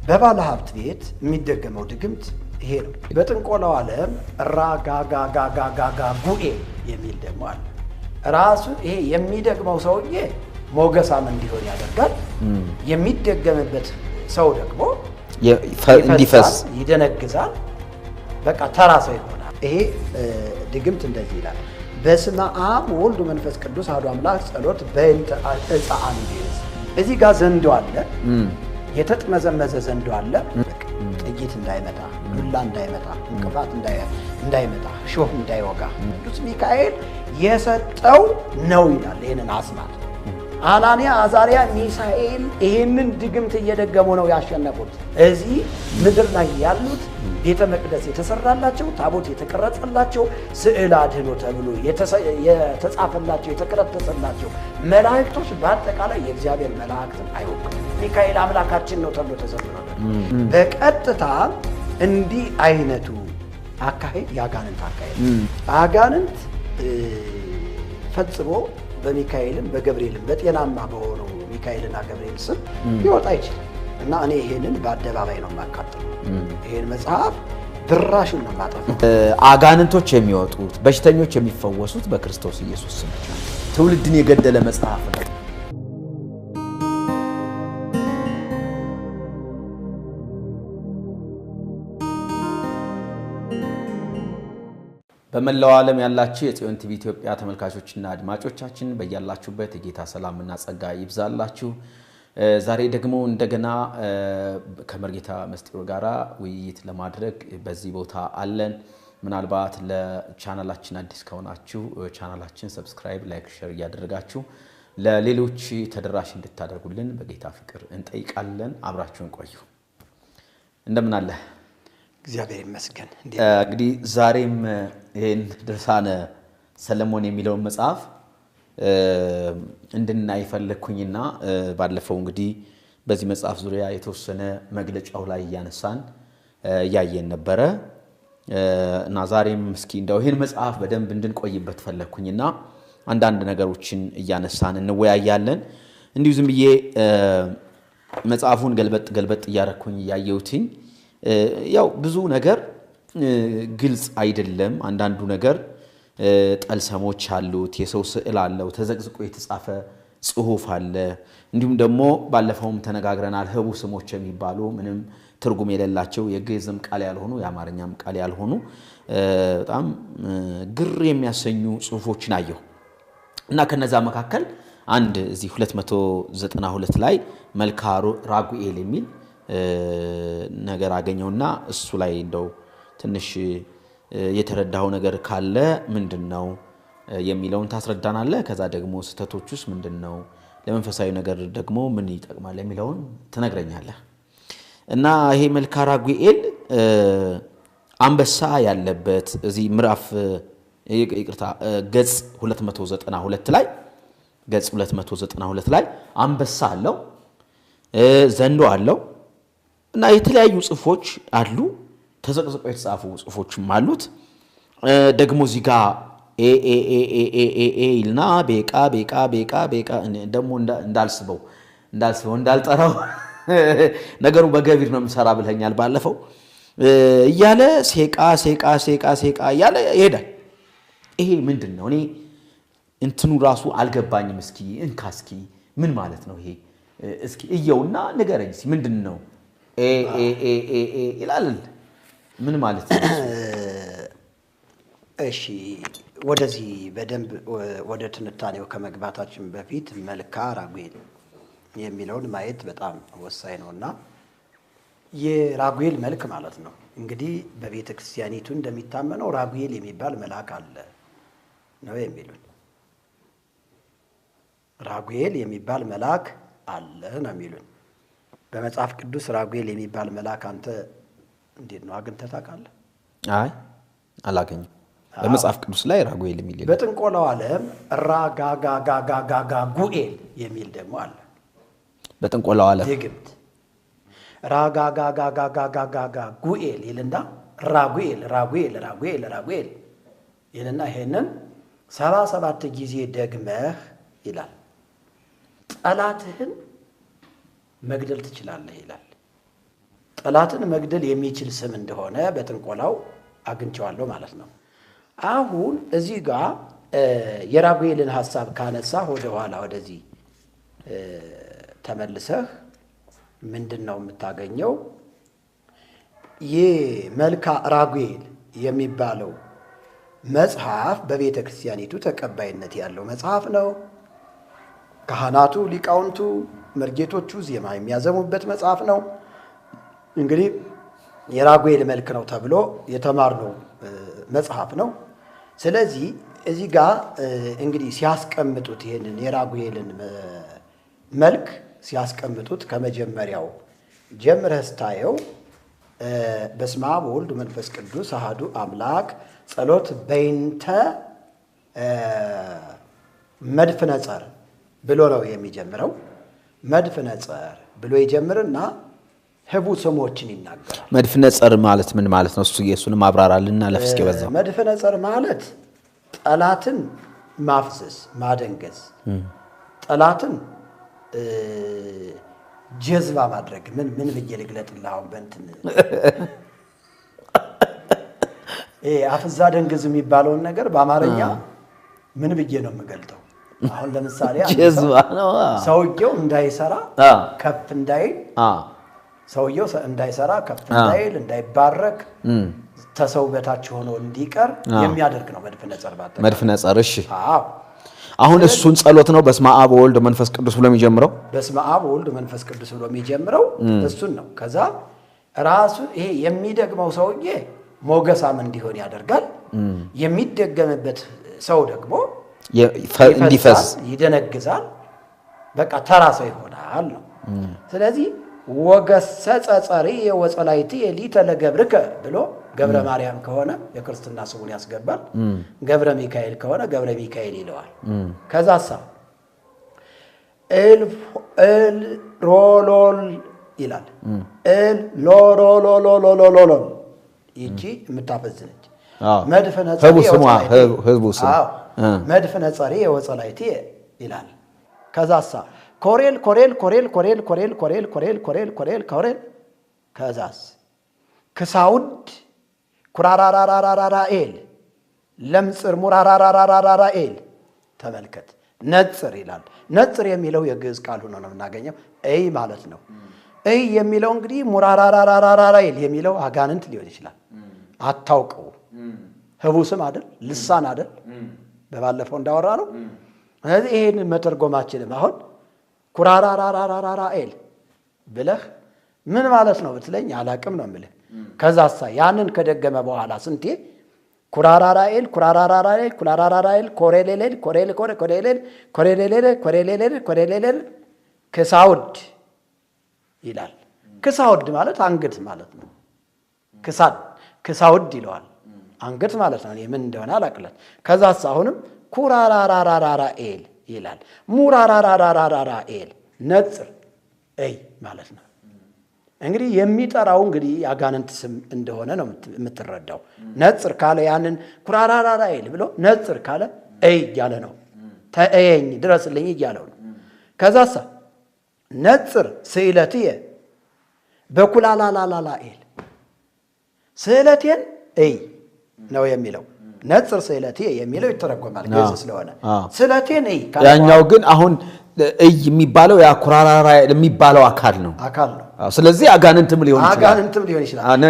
በባለ ሀብት ቤት የሚደገመው ድግምት ይሄ ነው። በጥንቆላው ዓለም ራጋጋጋጋጋጋ ጉኤ የሚል ደግሞ አለ። ራሱ ይሄ የሚደግመው ሰውዬ ሞገሳም እንዲሆን ያደርጋል። የሚደገምበት ሰው ደግሞ እንዲፈስ ይደነግዛል። በቃ ተራ ሰው ይሆናል። ይሄ ድግምት እንደዚህ ይላል። በስመ አብ ወወልድ መንፈስ ቅዱስ አሐዱ አምላክ ጸሎት በእንተ ዕፀ አንዴዝ። እዚህ ጋር ዘንዶ አለ፣ የተጥመዘመዘ ዘንዶ አለ። ጥይት እንዳይመታ፣ ዱላ እንዳይመታ፣ እንቅፋት እንዳይመታ፣ ሾህ እንዳይወጋ ቅዱስ ሚካኤል የሰጠው ነው ይላል። ይህንን አስማት አናንያ፣ አዛሪያ፣ ሚሳኤል ይህንን ድግምት እየደገሙ ነው ያሸነፉት። እዚህ ምድር ላይ ያሉት ቤተ መቅደስ የተሰራላቸው፣ ታቦት የተቀረጸላቸው፣ ስዕል አድህኖ ተብሎ የተጻፈላቸው፣ የተቀረጸላቸው መላእክቶች በአጠቃላይ የእግዚአብሔር መላእክትን አይወክሉም። ሚካኤል አምላካችን ነው ተብሎ ተዘምሮለት በቀጥታ እንዲህ አይነቱ አካሄድ የአጋንንት አካሄድ፣ አጋንንት ፈጽሞ በሚካኤልም በገብርኤልም በጤናማ በሆነው ሚካኤልና ገብርኤል ስም ሊወጣ አይችልም። እና እኔ ይሄንን በአደባባይ ነው የማቃጥለው። ይሄን መጽሐፍ ድራሹን ነው የማጠፋው። አጋንንቶች የሚወጡት በሽተኞች የሚፈወሱት በክርስቶስ ኢየሱስ ስም ብቻ ነው። ትውልድን የገደለ መጽሐፍ ነው። በመላው ዓለም ያላችሁ የጽዮን ቲቪ ኢትዮጵያ ተመልካቾችና አድማጮቻችን በያላችሁበት የጌታ ሰላምና ጸጋ ይብዛላችሁ። ዛሬ ደግሞ እንደገና ከመርጌታ መስጢሩ ጋራ ውይይት ለማድረግ በዚህ ቦታ አለን። ምናልባት ለቻናላችን አዲስ ከሆናችሁ ቻናላችን subscribe፣ like፣ share እያደረጋችሁ ለሌሎች ተደራሽ እንድታደርጉልን በጌታ ፍቅር እንጠይቃለን። አብራችሁን ቆዩ። እንደምን አለ? እግዚአብሔር ይመስገን። እንግዲህ ዛሬም ይህን ድርሳነ ሰለሞን የሚለውን መጽሐፍ እንድናይ ፈለግኩኝና ባለፈው እንግዲህ በዚህ መጽሐፍ ዙሪያ የተወሰነ መግለጫው ላይ እያነሳን እያየን ነበረ እና ዛሬም እስኪ እንደው ይህን መጽሐፍ በደንብ እንድንቆይበት ፈለግኩኝና አንዳንድ ነገሮችን እያነሳን እንወያያለን። እንዲሁ ዝም ብዬ መጽሐፉን ገልበጥ ገልበጥ እያረኩኝ እያየሁትኝ ያው ብዙ ነገር ግልጽ አይደለም። አንዳንዱ ነገር ጠልሰሞች አሉት፣ የሰው ስዕል አለው፣ ተዘቅዝቆ የተጻፈ ጽሑፍ አለ። እንዲሁም ደግሞ ባለፈውም ተነጋግረናል፣ ህቡ ስሞች የሚባሉ ምንም ትርጉም የሌላቸው የግዕዝም ቃል ያልሆኑ የአማርኛም ቃል ያልሆኑ በጣም ግር የሚያሰኙ ጽሑፎችን አየሁ እና ከነዛ መካከል አንድ እዚህ 292 ላይ መልካ ራጉኤል የሚል ነገር አገኘውና እሱ ላይ እንደው ትንሽ የተረዳኸው ነገር ካለ ምንድን ነው የሚለውን ታስረዳናለህ። ከዛ ደግሞ ስህተቶች ውስጥ ምንድን ነው፣ ለመንፈሳዊ ነገር ደግሞ ምን ይጠቅማል የሚለውን ትነግረኛለህ። እና ይሄ መልካ ራጉኤል አንበሳ ያለበት እዚህ ምዕራፍ ይቅርታ ገጽ 292 ላይ ገጽ 292 ላይ አንበሳ አለው፣ ዘንዶ አለው እና የተለያዩ ጽሑፎች አሉ። ተዘቅዝቀው የተጻፉ ጽሑፎችም አሉት። ደግሞ እዚህ ጋ ኤ ኤ ኤ ኤ ኤ ኤ ኤ ይልና ቤቃ ቤቃ ቤቃ ቤቃ ደግሞ እንዳልስበው እንዳልስበው እንዳልጠራው ነገሩ በገቢር ነው የምሰራ ብለኛል ባለፈው እያለ ሴቃ ሴቃ ሴቃ ሴቃ እያለ ይሄዳል። ይሄ ምንድን ነው? እኔ እንትኑ ራሱ አልገባኝም። እስኪ እንካ እስኪ ምን ማለት ነው ይሄ? እስኪ እየውና ንገረኝ እስኪ ምንድን ነው? ኤ ኤ ኤ ኤ ኤ ይላል። ምን ማለት ነው? እሺ ወደዚህ በደንብ ወደ ትንታኔው ከመግባታችን በፊት መልካ ራጉኤል የሚለውን ማየት በጣም ወሳኝ ነውና የራጉኤል መልክ ማለት ነው። እንግዲህ በቤተ ክርስቲያኒቱ እንደሚታመነው ራጉኤል የሚባል መልአክ አለ ነው የሚሉን። ራጉኤል የሚባል መልአክ አለ ነው የሚሉን። በመጽሐፍ ቅዱስ ራጉኤል የሚባል መልአክ አንተ እንዴት ነው አግኝተህ ታውቃለህ? አይ አላገኝም። በመጽሐፍ ቅዱስ ላይ ራጉኤል የሚል የለም። በጥንቆላው ዓለም ራጋጋጋጋጋጋ ጉኤል የሚል ደግሞ አለ። በጥንቆላው ዓለም ድግምት ራጋጋጋጋጋጋጋ ጉኤል ይልና ራጉኤል ራጉኤል ራጉኤል ራጉኤል ይልና ይሄንን 77 ጊዜ ደግመህ ይላል ጠላትህን መግደል ትችላለህ ይላል። ጠላትን መግደል የሚችል ስም እንደሆነ በጥንቆላው አግኝቼዋለሁ ማለት ነው። አሁን እዚህ ጋር የራጉኤልን ሀሳብ ካነሳ ወደኋላ ወደዚህ ተመልሰህ ምንድን ነው የምታገኘው? ይህ መልካ ራጉኤል የሚባለው መጽሐፍ በቤተ ክርስቲያኒቱ ተቀባይነት ያለው መጽሐፍ ነው። ካህናቱ፣ ሊቃውንቱ፣ መርጌቶቹ ዜማ የሚያዘሙበት መጽሐፍ ነው። እንግዲህ የራጉኤል መልክ ነው ተብሎ የተማርነው መጽሐፍ ነው። ስለዚህ እዚህ ጋር እንግዲህ ሲያስቀምጡት ይሄንን የራጉኤልን መልክ ሲያስቀምጡት ከመጀመሪያው ጀምረህ ስታየው በስመ አብ ወወልድ መንፈስ ቅዱስ አሐዱ አምላክ ጸሎት በይንተ መድፍነ ጸር ብሎ ነው የሚጀምረው። መድፍነ ጸር ብሎ ይጀምርና ህቡ ስሞችን ይናገራል። መድፍነ ጸር ማለት ምን ማለት ነው? እሱ የእሱንም አብራራልና ለፍስኬ በዛው። መድፍነ ጸር ማለት ጠላትን ማፍዘዝ፣ ማደንገዝ፣ ጠላትን ጀዝባ ማድረግ። ምን ምን ብዬ ልግለጥልህ? አሁን በእንትን ይሄ አፍዛ ደንግዝ የሚባለውን ነገር በአማርኛ ምን ብዬ ነው የምገልጠው? አሁን ለምሳሌ ጀዝባ ነው። ሰውየው እንዳይሰራ ከፍ እንዳይል፣ ሰውየው እንዳይሰራ ከፍ እንዳይል፣ እንዳይባረክ፣ ተሰው በታች ሆኖ እንዲቀር የሚያደርግ ነው መድፍነ ጸር። ባጠቃላይ መድፍነ ጸር። እሺ፣ አዎ። አሁን እሱን ጸሎት ነው በስመ አብ ወወልድ መንፈስ ቅዱስ ብሎ የሚጀምረው። በስመ አብ ወወልድ መንፈስ ቅዱስ ብሎ የሚጀምረው እሱን ነው። ከዛ ራሱ ይሄ የሚደግመው ሰውዬ ሞገሳም እንዲሆን ያደርጋል። የሚደገምበት ሰው ደግሞ እንዲፈስ ይደነግዛል። በቃ ተራ ሰው ይሆናል ነው። ስለዚህ ወገሰጸ ጸርየ ወጸላይትየ ሊተ ለገብርከ ብሎ ገብረ ማርያም ከሆነ የክርስትና ስሙን ያስገባል። ገብረ ሚካኤል ከሆነ ገብረ ሚካኤል ይለዋል። ከዛሳ ኤልሮሎል ይላል። ኤልሎሮሎሎሎሎሎል ይቺ የምታፈዝነች መድፍነ ጸርየ ወጸላይትየ ይላል። ከዛሳ ኮሬል ኮሬል ኮሬል ኮሬል ኮሬል ኮሬል ኮሬል ኮሬል ኮሬል ኮሬል ከዛስ ክሳውድ ኩራራራራራራኤል ለምጽር ሙራራራራራራኤል። ተመልከት፣ ነጽር ይላል። ነጽር የሚለው የግዕዝ ቃል ሆኖ ነው የምናገኘው። እይ ማለት ነው። እይ የሚለው እንግዲህ ሙራራራራራኤል የሚለው አጋንንት ሊሆን ይችላል። አታውቀው፣ ህቡ ስም አይደል? ልሳን አይደል? በባለፈው እንዳወራ ነው። ስለዚህ ይሄንን መተርጎማችንም አሁን ኩራራራራራኤል ብለህ ምን ማለት ነው ብትለኝ አላቅም ነው የምልህ። ከዛሳ ያንን ከደገመ በኋላ ስንቴ ኩራራራኤል ኩራራራራኤል ኩራራራራኤል ኮሬሌሌል ኮሬል ኮሬ ኮሬሌል ኮሬሌሌል ኮሬሌሌል ኮሬሌሌል ክሳውድ ይላል። ክሳውድ ማለት አንገት ማለት ነው። ክሳድ ክሳውድ ይለዋል። አንገት ማለት ነው። እኔ ምን እንደሆነ አላቅለት። ከዛስ አሁንም ኩራራራራራኤል ይላል። ሙራራራራራኤል ነጽር እይ ማለት ነው። እንግዲህ የሚጠራው እንግዲህ አጋንንት ስም እንደሆነ ነው የምትረዳው። ነጽር ካለ ያንን ኩራራራራኤል ብሎ ነጽር ካለ እይ እያለ ነው። ተእየኝ ድረስልኝ እያለው ነው። ከዛሳ ነጽር ስዕለትየ በኩላላላላኤል ስዕለቴን እይ ነው የሚለው። ነጽር ስዕለትየ የሚለው ይተረጎማል ግዕዝ ስለሆነ ስዕለቴን እይ። ያኛው ግን አሁን እይ የሚባለው ያ ኩራራራ የሚባለው አካል ነው አካል ነው። ስለዚህ አጋንንትም ሊሆን ይችላል። አጋንንትም ሊሆን ይችላል።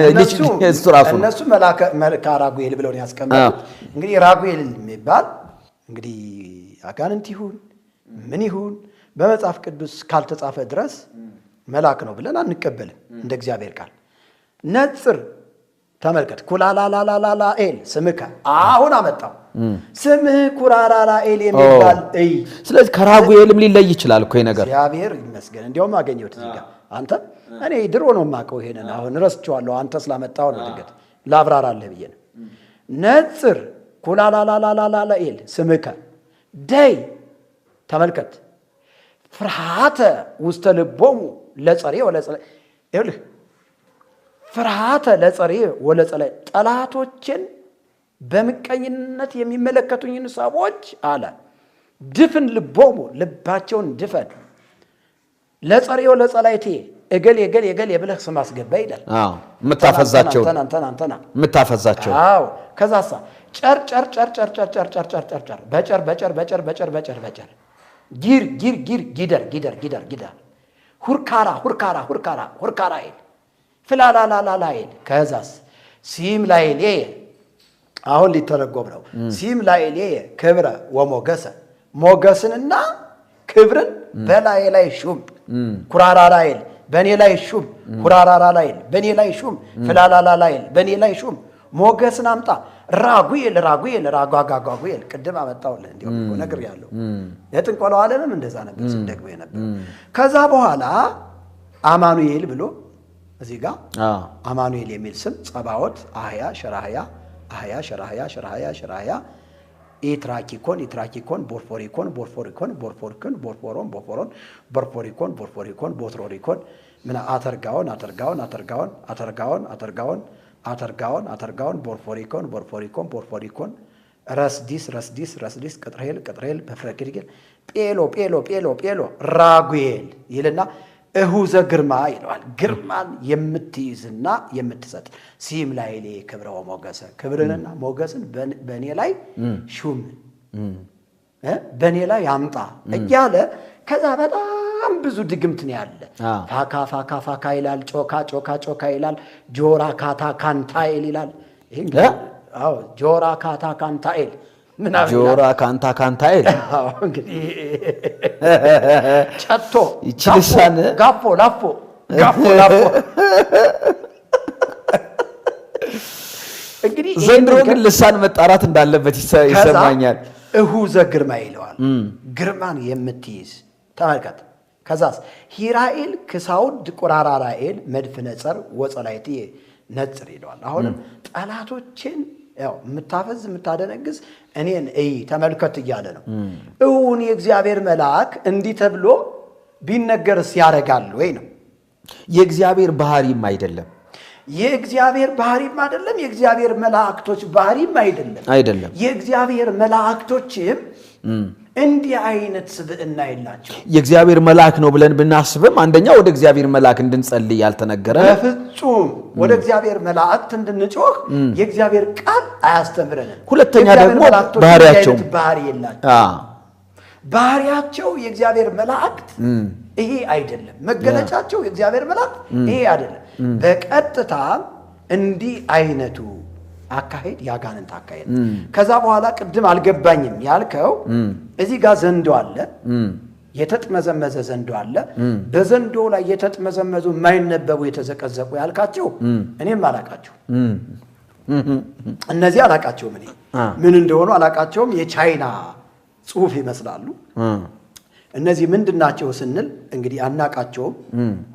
እሱ ራሱ ነው። እነሱ መልካ ራጉኤል ብለው ነው ያስቀመጡት። እንግዲህ ራጉኤል የሚባል እንግዲህ አጋንንት ይሁን ምን ይሁን በመጽሐፍ ቅዱስ ካልተጻፈ ድረስ መልአክ ነው ብለን አንቀበልም። እንደ እግዚአብሔር ቃል ነጽር ተመልከት፣ ኩላላላላላኤል ስምከ አሁን አመጣው ስምህ ኩራራራኤል የሚባል እይ። ስለዚህ ከራጉኤልም ሊለይ ይችላል እኮ ይሄ ነገር። እግዚአብሔር ይመስገን እንዲያውም አገኘሁት እዚህ ጋር። አንተ እኔ ድሮ ነው የማውቀው ይሄንን፣ አሁን ረስቼዋለሁ። አንተ ስላመጣው ነው ድንገት ላብራራልህ ብዬ ነው። ነጽር ኩላላላላላኤል ስምከ ደይ ተመልከት፣ ፍርሃተ ውስተ ልቦሙ ለጸሬ ወለጸላይ። ይኸውልህ ፍርሃተ ለጸሬ ወለጸላይ ጠላቶችን በምቀኝነት የሚመለከቱኝን ሰዎች አለ ድፍን ልቦሙ ልባቸውን ድፈን ለጸሬ ወለጸላይቴ እገሌ እገሌ እገሌ ብለህ ስም አስገባ ይላል። አዎ፣ የምታፈዛቸው እንትና እንትና እንትና የምታፈዛቸው። አዎ። ከዛሳ ጨር ጨር ጨር ጨር ጨር ጨር ጨር ጨር ጨር ጨር በጨር በጨር በጨር በጨር በጨር በጨር ጊር ጊር ጊር ጊደር ጊደር ጊደር ጊደር ሁርካራ ሁርካራ ሁርካራ ሁርካራ ይል ፍላላላላላ ይል። ከዛስ ሲም ላይሌ፣ አሁን ሊተረጎም ነው። ሲም ላይሌ ክብረ ወሞገሰ፣ ሞገስንና ክብርን በላዬ ላይ ሹም። ኩራራራይል በእኔ ላይ ሹም፣ ሁራራራላይል በእኔ ላይ ሹም፣ ፍላላላላይል በእኔ ላይ ሹም፣ ሞገስን አምጣ። ራጉኤል ራጉኤል ራጓጓጓጉኤል፣ ቅድም አመጣሁልህ፣ እንዲያውም እኮ ነግሬሃለሁ። የጥንቆላው ዓለምም እንደዛ ነበር ስንደግመው የነበረው። ከዛ በኋላ አማኑኤል ብሎ እዚህ ጋር አማኑኤል የሚል ስም ጸባዖት አህያ ሸራህያ አህያ ሸራህያ ሸራህያ ሸራህያ ኢትራኪኮን ኢትራኪኮን ቦርፎሪኮን ቦርፎሪኮን ቦርፎሪኮን ቦርፎሮን ቦርፎሮን ቦርፎሪኮን ቦርፎሪኮን ቦትሮሪኮን ምን አተርጋውን አተርጋውን አተርጋውን አተርጋውን አተርጋውን አተርጋውን አተርጋውን ቦርፎሪኮን ቦርፎሪኮን ቦርፎሪኮን ረስዲስ ረስዲስ ረስዲስ ቅጥርሄል ቅጥርሄል በፍረክድጌል ጴሎ ጴሎ ጴሎ ጴሎ ራጉኤል ይልና እሁዘ ግርማ ይለዋል። ግርማን የምትይዝና የምትሰጥ ሲም ላይሌ ክብረ ወሞገሰ፣ ክብርንና ሞገስን በእኔ ላይ ሹም፣ በእኔ ላይ አምጣ እያለ ከዛ በጣም ብዙ ድግምት ነው ያለ። ፋካ ፋካ ፋካ ይላል። ጮካ ጮካ ጮካ ይላል። ጆራ ካታ ካንታኤል ይላል። ይሄ እንግዲህ አዎ፣ ጆራ ካታ ካንታኤል ምናምን ይላል። ጆራ ካንታ ካንታኤል። አዎ፣ እንግዲህ ጨቶ ይቺ ልሳን ጋፎ ላፎ ጋፎ ላፎ እንግዲህ ዘንድሮ ግን ልሳን መጣራት እንዳለበት ይሰማኛል። እሁዘ ግርማ ይለዋል። ግርማን የምትይዝ ተመልከት። ከዛስ ሂራኤል ክሳውድ ቁራራራኤል መድፍነ ጸር ወጸላይትየ ነጽር ይለዋል። አሁንም ጠላቶችን ያው የምታፈዝ የምታደነግዝ እኔን እይ ተመልከት እያለ ነው። እውን የእግዚአብሔር መልአክ እንዲህ ተብሎ ቢነገርስ ያደርጋል ወይ ነው። የእግዚአብሔር ባህሪም አይደለም። የእግዚአብሔር ባህሪም አይደለም። የእግዚአብሔር መላእክቶች ባህሪም አይደለም። አይደለም። የእግዚአብሔር መላእክቶችም እንዲህ አይነት ስብዕና የላቸው። የእግዚአብሔር መልአክ ነው ብለን ብናስብም አንደኛ ወደ እግዚአብሔር መልአክ እንድንጸልይ ያልተነገረ በፍጹም ወደ እግዚአብሔር መላእክት እንድንጮህ የእግዚአብሔር ቃል አያስተምረንም። ሁለተኛ የእግዚአብሔር ደግሞ መላእክቶች እንዲህ ባህሪያቸው አይነት ባህሪ የላቸው። ባህሪያቸው የእግዚአብሔር መላእክት ይሄ አይደለም። መገለጫቸው የእግዚአብሔር መላእክት ይሄ አይደለም። በቀጥታ እንዲህ አይነቱ አካሄድ ያጋንንት አካሄድ ነው። ከዛ በኋላ ቅድም አልገባኝም ያልከው እዚህ ጋር ዘንዶ አለ፣ የተጥመዘመዘ ዘንዶ አለ። በዘንዶ ላይ የተጥመዘመዙ የማይነበቡ የተዘቀዘቁ ያልካቸው እኔም አላቃቸው። እነዚህ አላቃቸውም። እኔ ምን እንደሆኑ አላቃቸውም። የቻይና ጽሑፍ ይመስላሉ። እነዚህ ምንድን ናቸው ስንል እንግዲህ አናቃቸውም፣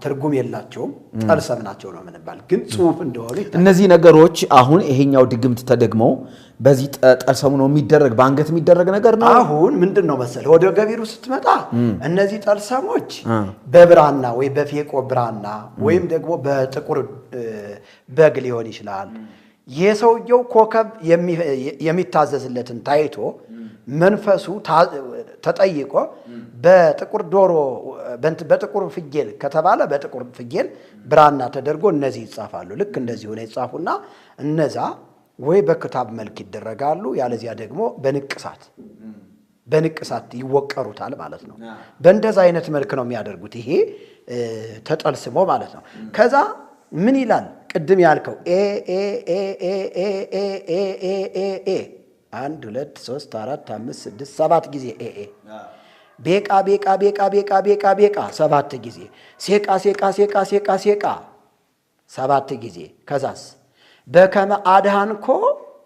ትርጉም የላቸውም፣ ጠልሰም ናቸው ነው የምንባል፣ ግን ጽሑፍ እንደሆኑ ይታያል። እነዚህ ነገሮች አሁን ይሄኛው ድግምት ተደግሞ በዚህ ጠልሰሙ ነው የሚደረግ፣ በአንገት የሚደረግ ነገር ነው። አሁን ምንድን ነው መሰለህ ወደ ገቢሩ ስትመጣ እነዚህ ጠልሰሞች በብራና ወይ በፌቆ ብራና ወይም ደግሞ በጥቁር በግ ሊሆን ይችላል። የሰውየው ኮከብ የሚታዘዝለትን ታይቶ መንፈሱ ተጠይቆ በጥቁር ዶሮ በጥቁር ፍየል ከተባለ በጥቁር ፍየል ብራና ተደርጎ እነዚህ ይጻፋሉ። ልክ እንደዚህ ሆነ ይጻፉና እነዛ ወይ በክታብ መልክ ይደረጋሉ፣ ያለዚያ ደግሞ በንቅሳት ይወቀሩታል ማለት ነው። በእንደዛ አይነት መልክ ነው የሚያደርጉት። ይሄ ተጠልስሞ ማለት ነው። ከዛ ምን ይላል? ቅድም ያልከው ኤ ኤ ኤ ኤ ኤ ኤ ኤ ኤ ኤ ኤ 1 2 3 4 5 6 7 ጊዜ ኤ ኤ፣ ቤቃ ቤቃ ቤቃ ቤቃ ቤቃ ቤቃ 7 ጊዜ፣ ሴቃ ሴቃ ሴቃ ሴቃ ሴቃ 7 ጊዜ። ከዛስ በከመ አድኃንኮ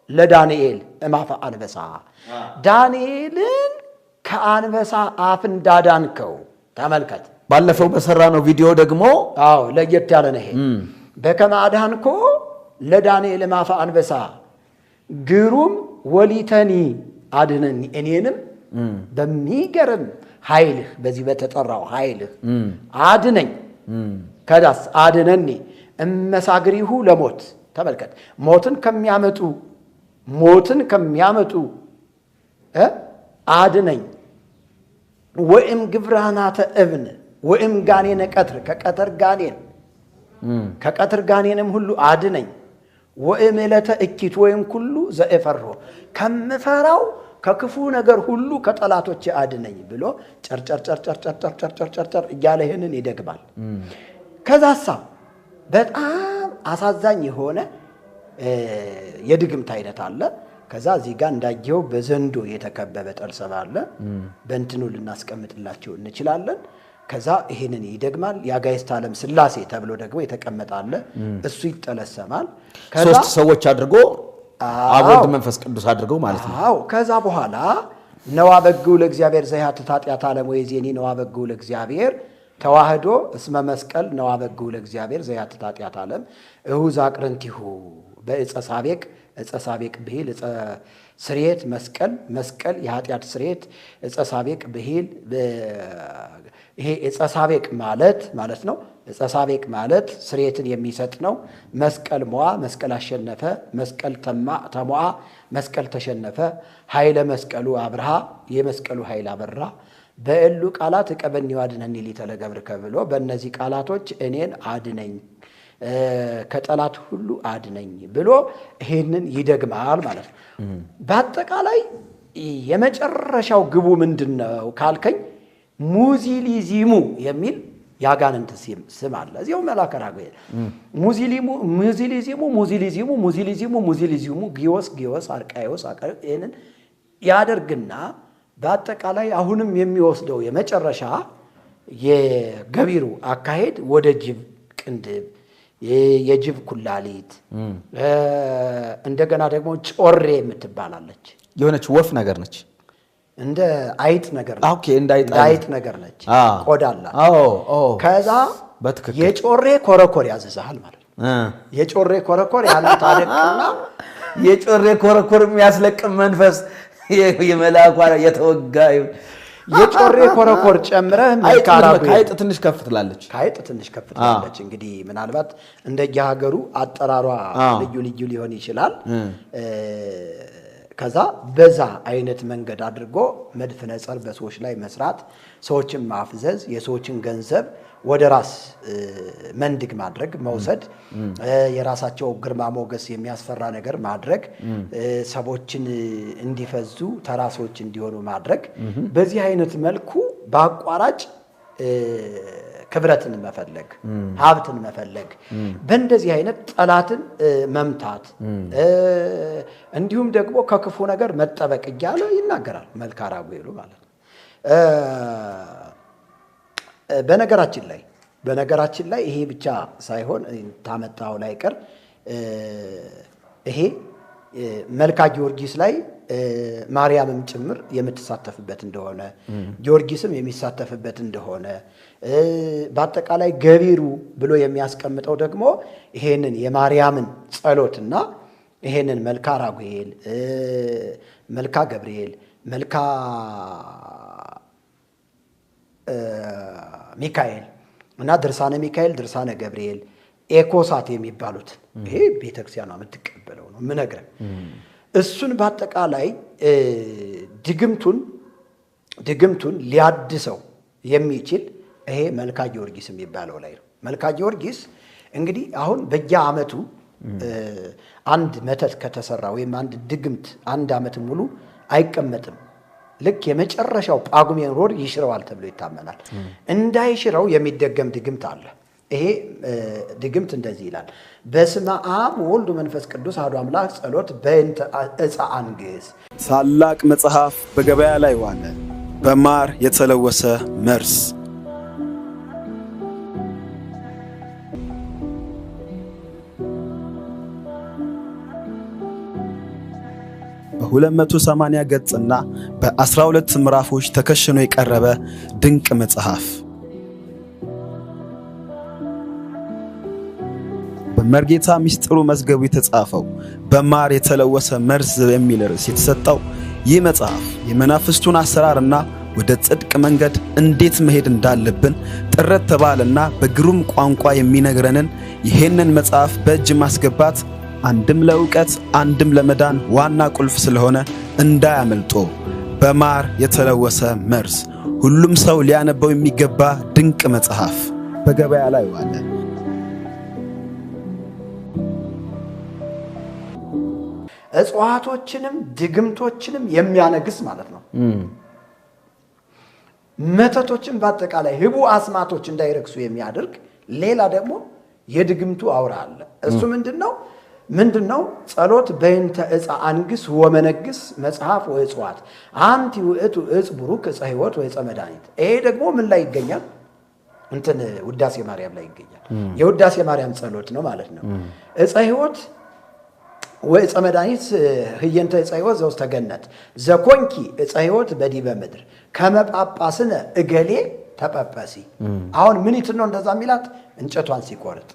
ለዳንኤል እማፈ አንበሳ፣ ዳንኤልን ከአንበሳ አፍ እንዳዳንከው ተመልከት። ባለፈው በሰራነው ቪዲዮ ደግሞ አዎ ለየት ያለ ነው ይሄ። በከመ አድኃንኮ ለዳንኤል እማፈ አንበሳ ግሩም ወሊተኒ አድነኒ፣ እኔንም በሚገርም ኃይልህ በዚህ በተጠራው ኃይልህ አድነኝ። ከዳስ አድነኒ እመሳግሪሁ ለሞት፣ ተመልከት፣ ሞትን ከሚያመጡ አድነኝ። ወእም ግብራናተ እብን ወእም ጋኔነ ቀትር ከቀትር ጋኔን ከቀትር ጋኔንም ሁሉ አድነኝ። ወእም ዕለተ እኪት ወይም ኩሉ ዘእፈርሆ ከምፈራው ከክፉ ነገር ሁሉ ከጠላቶቼ አድነኝ ብሎ ጨርጨርጨርጨርጨርጨርጨርጨር እያለ ይህንን ይደግማል። ከዛሳ በጣም አሳዛኝ የሆነ የድግምት አይነት አለ። ከዛ እዚህ ጋር እንዳየው በዘንዶ የተከበበ ጠልሰም አለ። በእንትኑ ልናስቀምጥላቸው እንችላለን። ከዛ ይሄንን ይደግማል። የአጋዕዝተ ዓለም ሥላሴ ተብሎ ደግሞ የተቀመጠ አለ። እሱ ይጠለሰማል። ሶስት ሰዎች አድርጎ አብ ወልድ መንፈስ ቅዱስ አድርገው ማለት ነው። አዎ። ከዛ በኋላ ነዋ በግዑ ለእግዚአብሔር ዘያትት ኃጢአተ ዓለም ወይዜኒ ነዋ በግዑ ለእግዚአብሔር ተዋህዶ እስመ መስቀል ነዋ በግዑ ለእግዚአብሔር ዘያትት ኃጢአተ ዓለም እሁዝ አቅርንቲሁ በዕፀ ሳቤቅ ዕፀ ሳቤቅ ብሂል ዕፀ ስርየት መስቀል መስቀል የኃጢአት ስርየት ዕፀ ሳቤቅ ብሂል ይሄ ዕፀ ሳቤቅ ማለት ማለት ነው። ዕፀ ሳቤቅ ማለት ስርየትን የሚሰጥ ነው። መስቀል ሞዓ መስቀል አሸነፈ፣ መስቀል ተሞዓ መስቀል ተሸነፈ፣ ኃይለ መስቀሉ አብርሃ የመስቀሉ ኃይል አበራ። በእሉ ቃላት እቀበኒ ወአድኅነኒ ሊተ ለገብርከ ብሎ በእነዚህ ቃላቶች እኔን አድነኝ ከጠላት ሁሉ አድነኝ ብሎ ይሄንን ይደግማል ማለት ነው። በአጠቃላይ የመጨረሻው ግቡ ምንድን ነው ካልከኝ ሙዚሊዚሙ የሚል ያጋንንት ስም አለ። እዚያው መልአከ ራጉኤል ሙዚሊሙ ሙዚሊዚሙ ሙዚሊዚሙ ሙዚሊዚሙ ሙዚሊዚሙ ጊዮስ ጊዮስ አርቃዮስ ይሄንን ያደርግና በአጠቃላይ አሁንም የሚወስደው የመጨረሻ የገቢሩ አካሄድ ወደ ጅብ ቅንድብ፣ የጅብ ኩላሊት፣ እንደገና ደግሞ ጮሬ የምትባላለች የሆነች ወፍ ነገር ነች። እንደ አይጥ ነገር ነች። okay፣ እንደ አይጥ ነገር ነች። ቆዳ አላት። ከዛ የጮሬ ኮረኮር ያዝዝሃል ማለት ነው። የጮሬ ኮረኮር ያንን ታደቅና የጮሬ ኮረኮር የሚያስለቅም መንፈስ የመልአኩ የተወጋ የጮሬ ኮረኮር ጨምረህ ከአይጥ ትንሽ ከፍ ትላለች። ከአይጥ ትንሽ ከፍ ትላለች። እንግዲህ ምናልባት እንደየሀገሩ አጠራሯ ልዩ ልዩ ሊሆን ይችላል። ከዛ በዛ አይነት መንገድ አድርጎ መድፍ ነጸር በሰዎች ላይ መስራት፣ ሰዎችን ማፍዘዝ፣ የሰዎችን ገንዘብ ወደ ራስ መንድግ ማድረግ መውሰድ፣ የራሳቸው ግርማ ሞገስ የሚያስፈራ ነገር ማድረግ፣ ሰዎችን እንዲፈዙ ተራ ሰዎች እንዲሆኑ ማድረግ፣ በዚህ አይነት መልኩ በአቋራጭ ክብረትን መፈለግ፣ ሀብትን መፈለግ፣ በእንደዚህ አይነት ጠላትን መምታት፣ እንዲሁም ደግሞ ከክፉ ነገር መጠበቅ እያለ ይናገራል መልክአ ራጉኤሉ ማለት ነው። በነገራችን ላይ ይሄ ብቻ ሳይሆን ታመጣው ላይ ቀር ይሄ መልካ ጊዮርጊስ ላይ ማርያምም ጭምር የምትሳተፍበት እንደሆነ ጊዮርጊስም የሚሳተፍበት እንደሆነ በአጠቃላይ ገቢሩ ብሎ የሚያስቀምጠው ደግሞ ይሄንን የማርያምን ጸሎትና ይሄንን መልካ ራጉኤል፣ መልካ ገብርኤል፣ መልካ ሚካኤል እና ድርሳነ ሚካኤል፣ ድርሳነ ገብርኤል፣ ኤኮሳት የሚባሉት ይሄ ቤተክርስቲያኗ የምትቀበለው ነው የምነግርህ። እሱን በአጠቃላይ ድግምቱን ሊያድሰው የሚችል ይሄ መልካ ጊዮርጊስ የሚባለው ላይ ነው። መልካ ጊዮርጊስ እንግዲህ አሁን በየዓመቱ አንድ መተት ከተሰራ ወይም አንድ ድግምት አንድ ዓመት ሙሉ አይቀመጥም። ልክ የመጨረሻው ጳጉሜን ወር ይሽረዋል ተብሎ ይታመናል። እንዳይሽረው የሚደገም ድግምት አለ። ይሄ ድግምት እንደዚህ ይላል። በስመ አብ ወወልድ ወመንፈስ ቅዱስ አሐዱ አምላክ ጸሎት በእንተ ዕፀ አንግስ። ታላቅ መጽሐፍ በገበያ ላይ ዋለ፣ በማር የተለወሰ መርዝ። በ280 ገጽና በ12 ምዕራፎች ተከሽኖ የቀረበ ድንቅ መጽሐፍ። በመርጌታ ሚስጥሩ መዝገቡ የተጻፈው በማር የተለወሰ መርዝ የሚል ርዕስ የተሰጠው ይህ መጽሐፍ የመናፍስቱን አሰራርና ወደ ጽድቅ መንገድ እንዴት መሄድ እንዳለብን ጥርት ባለና በግሩም ቋንቋ የሚነግረንን ይሄንን መጽሐፍ በእጅ ማስገባት አንድም ለእውቀት አንድም ለመዳን ዋና ቁልፍ ስለሆነ እንዳያመልጦ። በማር የተለወሰ መርዝ ሁሉም ሰው ሊያነበው የሚገባ ድንቅ መጽሐፍ በገበያ ላይ ዋለ። እጽዋቶችንም ድግምቶችንም የሚያነግስ ማለት ነው። መተቶችን በአጠቃላይ ህቡ አስማቶች እንዳይረክሱ የሚያደርግ ሌላ ደግሞ የድግምቱ አውራ አለ። እሱ ምንድነው? ምንድነው? ጸሎት በእንተ ዕፀ አንግስ ወመነግስ መጽሐፍ ወእጽዋት አንቲ ውእቱ ዕፅ ቡሩክ ዕፀ ሕይወት ወዕፀ መድኃኒት። ይሄ ደግሞ ምን ላይ ይገኛል? እንትን ውዳሴ ማርያም ላይ ይገኛል። የውዳሴ ማርያም ጸሎት ነው ማለት ነው። ዕፀ ሕይወት ወዕፀ መድኃኒት ህየንተ ዕፀ ሕይወት ዘውስተ ገነት ዘኮንኪ ዕፀ ሕይወት በዲበ ምድር ከመ ጳጳስነ እገሌ ተጳጳሲ። አሁን ምን ይትን ነው እንደዛ የሚላት? እንጨቷን ሲቆርጥ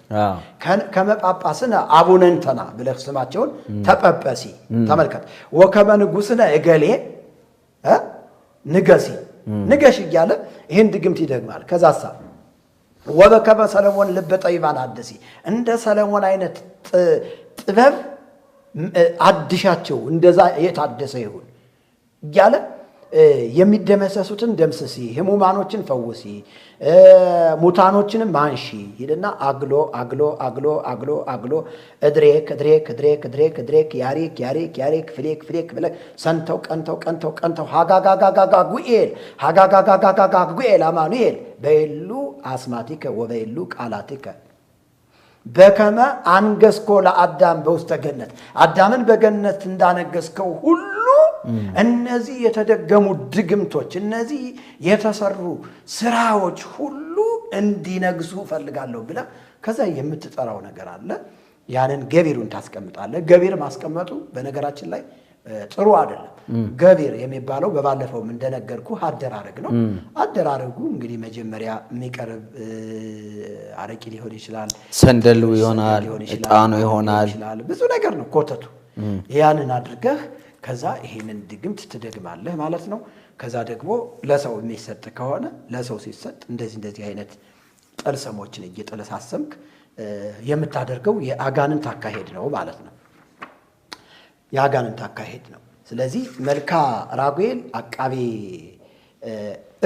ከመ ጳጳስነ አቡነ እንተና ብለህ ስማቸውን ተጳጳሲ። ተመልከት። ወከመ ንጉስነ እገሌ ንገሲ ንገሽ እያለ ይህን ድግምት ይደግማል። ከዛሳ ወበከመ ሰለሞን ልበ ጠቢባን አድሲ፣ እንደ ሰለሞን አይነት ጥበብ አድሻቸው እንደዛ የታደሰ ይሁን እያለ የሚደመሰሱትን ደምስሲ፣ ህሙማኖችን ፈውሲ፣ ሙታኖችንም አንሺ ይልና አግሎ አግሎ አግሎ አግሎ አግሎ እድሬክ እድሬክ እድሬክ እድሬክ እድሬክ ያሪክ ያሪክ ያሪክ ፍሌክ ፍሌክ ብለህ ሰንተው ቀንተው ቀንተው ቀንተው ሃጋጋጋጋጋ ጉኤል ሃጋጋጋጋጋ ጉኤል አማኑኤል በየሉ አስማቲከ ወበየሉ ቃላቲከ በከመ አንገስኮ ለአዳም በውስተ ገነት፣ አዳምን በገነት እንዳነገስከው ሁሉ እነዚህ የተደገሙ ድግምቶች እነዚህ የተሰሩ ስራዎች ሁሉ እንዲነግሱ እፈልጋለሁ ብለህ ከዛ የምትጠራው ነገር አለ። ያንን ገቢሩን ታስቀምጣለህ። ገቢር ማስቀመጡ በነገራችን ላይ ጥሩ አይደለም። ገቢር የሚባለው በባለፈውም እንደነገርኩ አደራረግ ነው። አደራረጉ እንግዲህ መጀመሪያ የሚቀርብ አረቂ ሊሆን ይችላል፣ ሰንደሉ ይሆናል፣ ዕጣኑ ይሆናል፣ ብዙ ነገር ነው ኮተቱ። ያንን አድርገህ ከዛ ይሄንን ድግምት ትደግማለህ ማለት ነው። ከዛ ደግሞ ለሰው የሚሰጥ ከሆነ ለሰው ሲሰጥ እንደዚህ እንደዚህ አይነት ጠልሰሞችን እየጠለሳሰምክ የምታደርገው የአጋንንት አካሄድ ነው ማለት ነው። የአጋንንት አካሄድ ነው። ስለዚህ መልካ ራጉኤል አቃቤ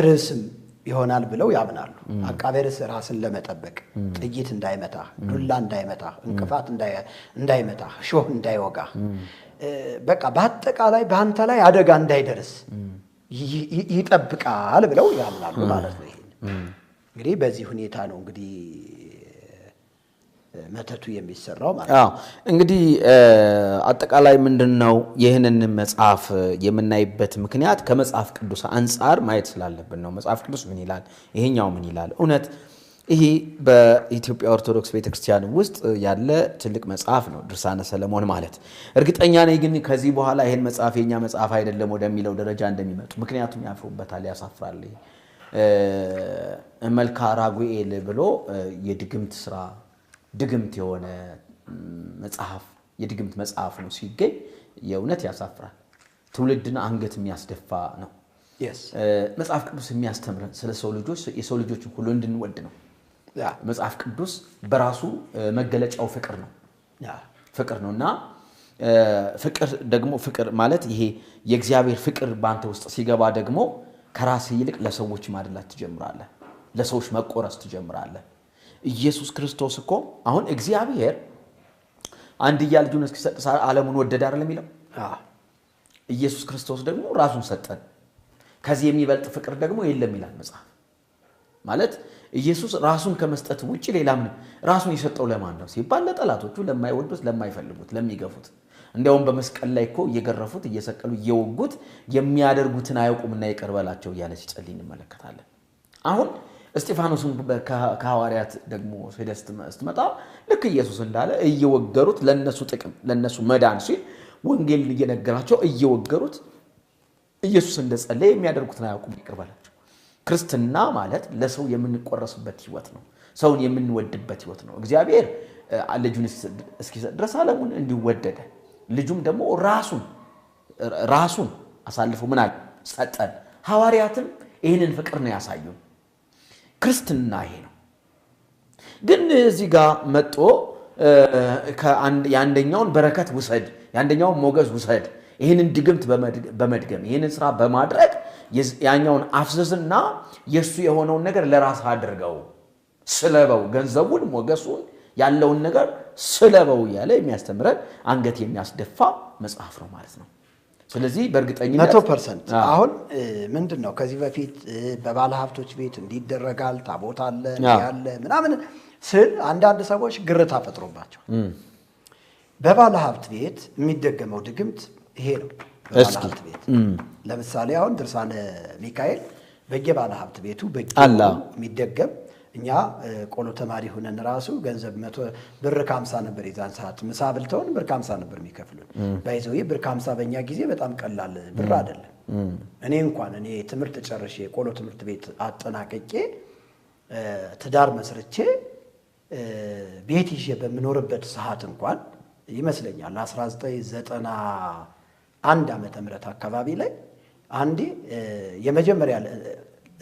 ርዕስም ይሆናል ብለው ያምናሉ። አቃቤ ርዕስ ራስን ለመጠበቅ ጥይት እንዳይመታ፣ ዱላ እንዳይመታ፣ እንቅፋት እንዳይመታ፣ ሾህ እንዳይወጋ፣ በቃ በአጠቃላይ በአንተ ላይ አደጋ እንዳይደርስ ይጠብቃል ብለው ያምናሉ ማለት ነው። ይሄን እንግዲህ በዚህ ሁኔታ ነው እንግዲህ መተቱ የሚሰራው ማለት ነው። እንግዲህ አጠቃላይ ምንድነው ይህንን መጽሐፍ የምናይበት ምክንያት ከመጽሐፍ ቅዱስ አንጻር ማየት ስላለብን ነው። መጽሐፍ ቅዱስ ምን ይላል? ይሄኛው ምን ይላል? እውነት ይሄ በኢትዮጵያ ኦርቶዶክስ ቤተክርስቲያን ውስጥ ያለ ትልቅ መጽሐፍ ነው ድርሳነ ሰለሞን ማለት። እርግጠኛ ነኝ ግን ከዚህ በኋላ ይሄን መጽሐፍ የኛ መጽሐፍ አይደለም ወደሚለው ደረጃ እንደሚመጡ። ምክንያቱም ያፍሩበታል፣ ያሳፍራል። መልካ ራጉኤል ብሎ የድግምት ስራ ድግምት የሆነ መጽሐፍ የድግምት መጽሐፍ ነው ሲገኝ የእውነት ያሳፍራል። ትውልድን አንገት የሚያስደፋ ነው። መጽሐፍ ቅዱስ የሚያስተምረን ስለ ሰው ልጆች የሰው ልጆችን ሁሉ እንድንወድ ነው። መጽሐፍ ቅዱስ በራሱ መገለጫው ፍቅር ነው። ፍቅር ነውና ፍቅር ደግሞ ፍቅር ማለት ይሄ የእግዚአብሔር ፍቅር ባንተ ውስጥ ሲገባ ደግሞ ከራስህ ይልቅ ለሰዎች ማድላት ትጀምራለህ። ለሰዎች መቆረስ ትጀምራለህ። ኢየሱስ ክርስቶስ እኮ አሁን እግዚአብሔር አንድያ ልጁን እስኪሰጥ ዓለሙን ወደደ አይደል የሚለው? ኢየሱስ ክርስቶስ ደግሞ ራሱን ሰጠን። ከዚህ የሚበልጥ ፍቅር ደግሞ የለም ይላል መጽሐፍ። ማለት ኢየሱስ ራሱን ከመስጠት ውጪ ሌላ ምንም ራሱን የሰጠው ለማን ነው ሲባል ለጠላቶቹ፣ ለማይወዱት፣ ለማይፈልጉት፣ ለሚገፉት። እንዲያውም በመስቀል ላይ እኮ እየገረፉት፣ እየሰቀሉ፣ እየወጉት የሚያደርጉትን አያውቁምና ይቅር በላቸው እያለ ሲጸልይ እንመለከታለን። አሁን እስጢፋኖስን ከሐዋርያት ደግሞ ሄደህ ስትመጣ ልክ ኢየሱስ እንዳለ እየወገሩት ለነሱ ጥቅም ለነሱ መዳን ሲል ወንጌልን እየነገራቸው እየወገሩት ኢየሱስ እንደጸለየ የሚያደርጉትን አያውቁም ይቅር በላቸው። ክርስትና ማለት ለሰው የምንቆረስበት ህይወት ነው። ሰውን የምንወድበት ህይወት ነው። እግዚአብሔር ልጁን እስኪሰጥ ድረስ ዓለሙን እንዲወደደ ልጁም ደግሞ ራሱን አሳልፎ ምን አለ ሰጠን። ሐዋርያትም ይህንን ፍቅር ነው ያሳዩን። ክርስትና ይሄ ነው። ግን እዚህ ጋር መጥቶ የአንደኛውን በረከት ውሰድ፣ የአንደኛውን ሞገስ ውሰድ፣ ይህንን ድግምት በመድገም ይህንን ስራ በማድረግ ያኛውን አፍዝዝና የእሱ የሆነውን ነገር ለራስ አድርገው ስለበው፣ ገንዘቡን፣ ሞገሱን ያለውን ነገር ስለበው እያለ የሚያስተምረን አንገት የሚያስደፋ መጽሐፍ ነው ማለት ነው። ስለዚህ በእርግጠኝነት 100% አሁን ምንድን ነው ከዚህ በፊት በባለ ሀብቶች ቤት እንዲደረጋል ታቦት አለ ያለ ምናምን ስል አንዳንድ ሰዎች ግርታ ፈጥሮባቸው በባለ ሀብት ቤት የሚደገመው ድግምት ይሄ ነው። በባለ ሀብት ቤት ለምሳሌ አሁን ድርሳነ ሚካኤል በየባለ ሀብት ቤቱ የሚደገም እኛ ቆሎ ተማሪ ሆነን ራሱ ገንዘብ ብር ከ50 ነበር የዛን ሰዓት ምሳ በልተውን ብር ከ50 ነበር የሚከፍሉን። ባይዘው ብር ከ50 በእኛ ጊዜ በጣም ቀላል ብር አይደለም። እኔ እንኳን እኔ ትምህርት ጨርሼ ቆሎ ትምህርት ቤት አጠናቅቄ ትዳር መስርቼ ቤት ይዤ በምኖርበት ሰዓት እንኳን ይመስለኛል 1991 ዓመተ ምህረት አካባቢ ላይ አንዴ የመጀመሪያ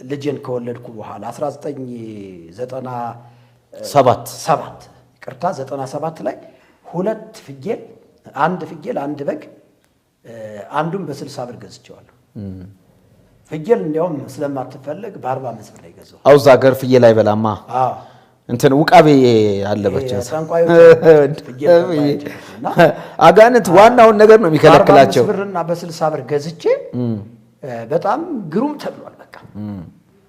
ልጅን ከወለድኩ በኋላ 1997 ይቅርታ 97 ላይ ሁለት ፍየል አንድ ፍየል አንድ በግ አንዱን በ60 ብር ገዝቼዋለሁ። ፍየል እንዲያውም ስለማትፈልግ በ45 ብር ላይ ገዛሁ። አውዛ ሀገር ፍየል አይበላማ። አዎ እንትን ውቃቤ አለባቸው አጋንንት ዋናውን ነገር ነው የሚከለክላቸው። በ45 ብርና በ60 ብር ገዝቼ በጣም ግሩም ተብሏል። በቃ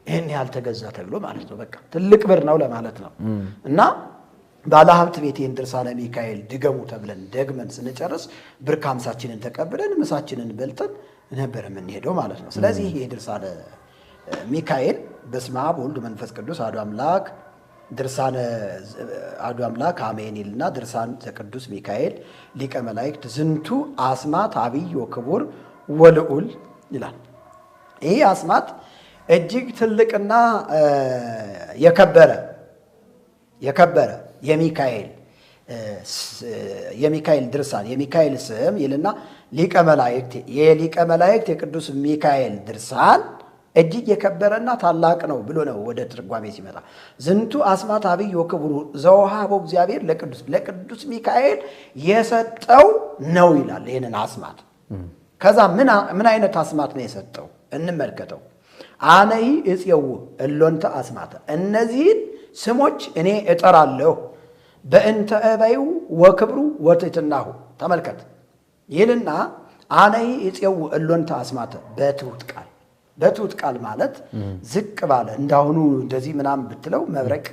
ይሄን ያህል ተገዛ ተብሎ ማለት ነው። በቃ ትልቅ ብር ነው ለማለት ነው። እና ባለሀብት ቤት ይሄን ድርሳነ ሚካኤል ድገሙ ተብለን ደግመን ስንጨርስ ብር ከ50ችንን ተቀብለን ምሳችንን በልተን ነበር የምንሄደው ማለት ነው። ስለዚህ ይሄ ድርሳነ ሚካኤል በስመ አብ ወወልድ ወመንፈስ ቅዱስ አሐዱ አምላክ ድርሳነ አሐዱ አምላክ አሜን ይልና ድርሳን ዘቅዱስ ሚካኤል ሊቀ መላእክት ዝንቱ አስማት አብይ ወክቡር ወልዑል ይላል። ይህ አስማት እጅግ ትልቅና የከበረ የከበረ የሚካኤል ድርሳን የሚካኤል ስም ይልና ሊቀ መላእክት የሊቀ መላእክት የቅዱስ ሚካኤል ድርሳን እጅግ የከበረና ታላቅ ነው ብሎ ነው ወደ ትርጓሜ ሲመጣ። ዝንቱ አስማት አብይ ወክቡር ዘውሃቦ እግዚአብሔር ለቅዱስ ሚካኤል የሰጠው ነው ይላል። ይሄንን አስማት ከዛ ምን አይነት አስማት ነው የሰጠው እንመልከተው። አነይ እጽየው እሎንተ አስማተ እነዚህን ስሞች እኔ እጠራለሁ በእንተ እበዩ ወክብሩ ወትሕትናሁ። ተመልከት ይልና አነይ እጽየው እሎንተ አስማተ በትሑት ቃል በትሑት ቃል ማለት ዝቅ ባለ እንዳሁኑ እንደዚህ ምናምን ብትለው መብረቅ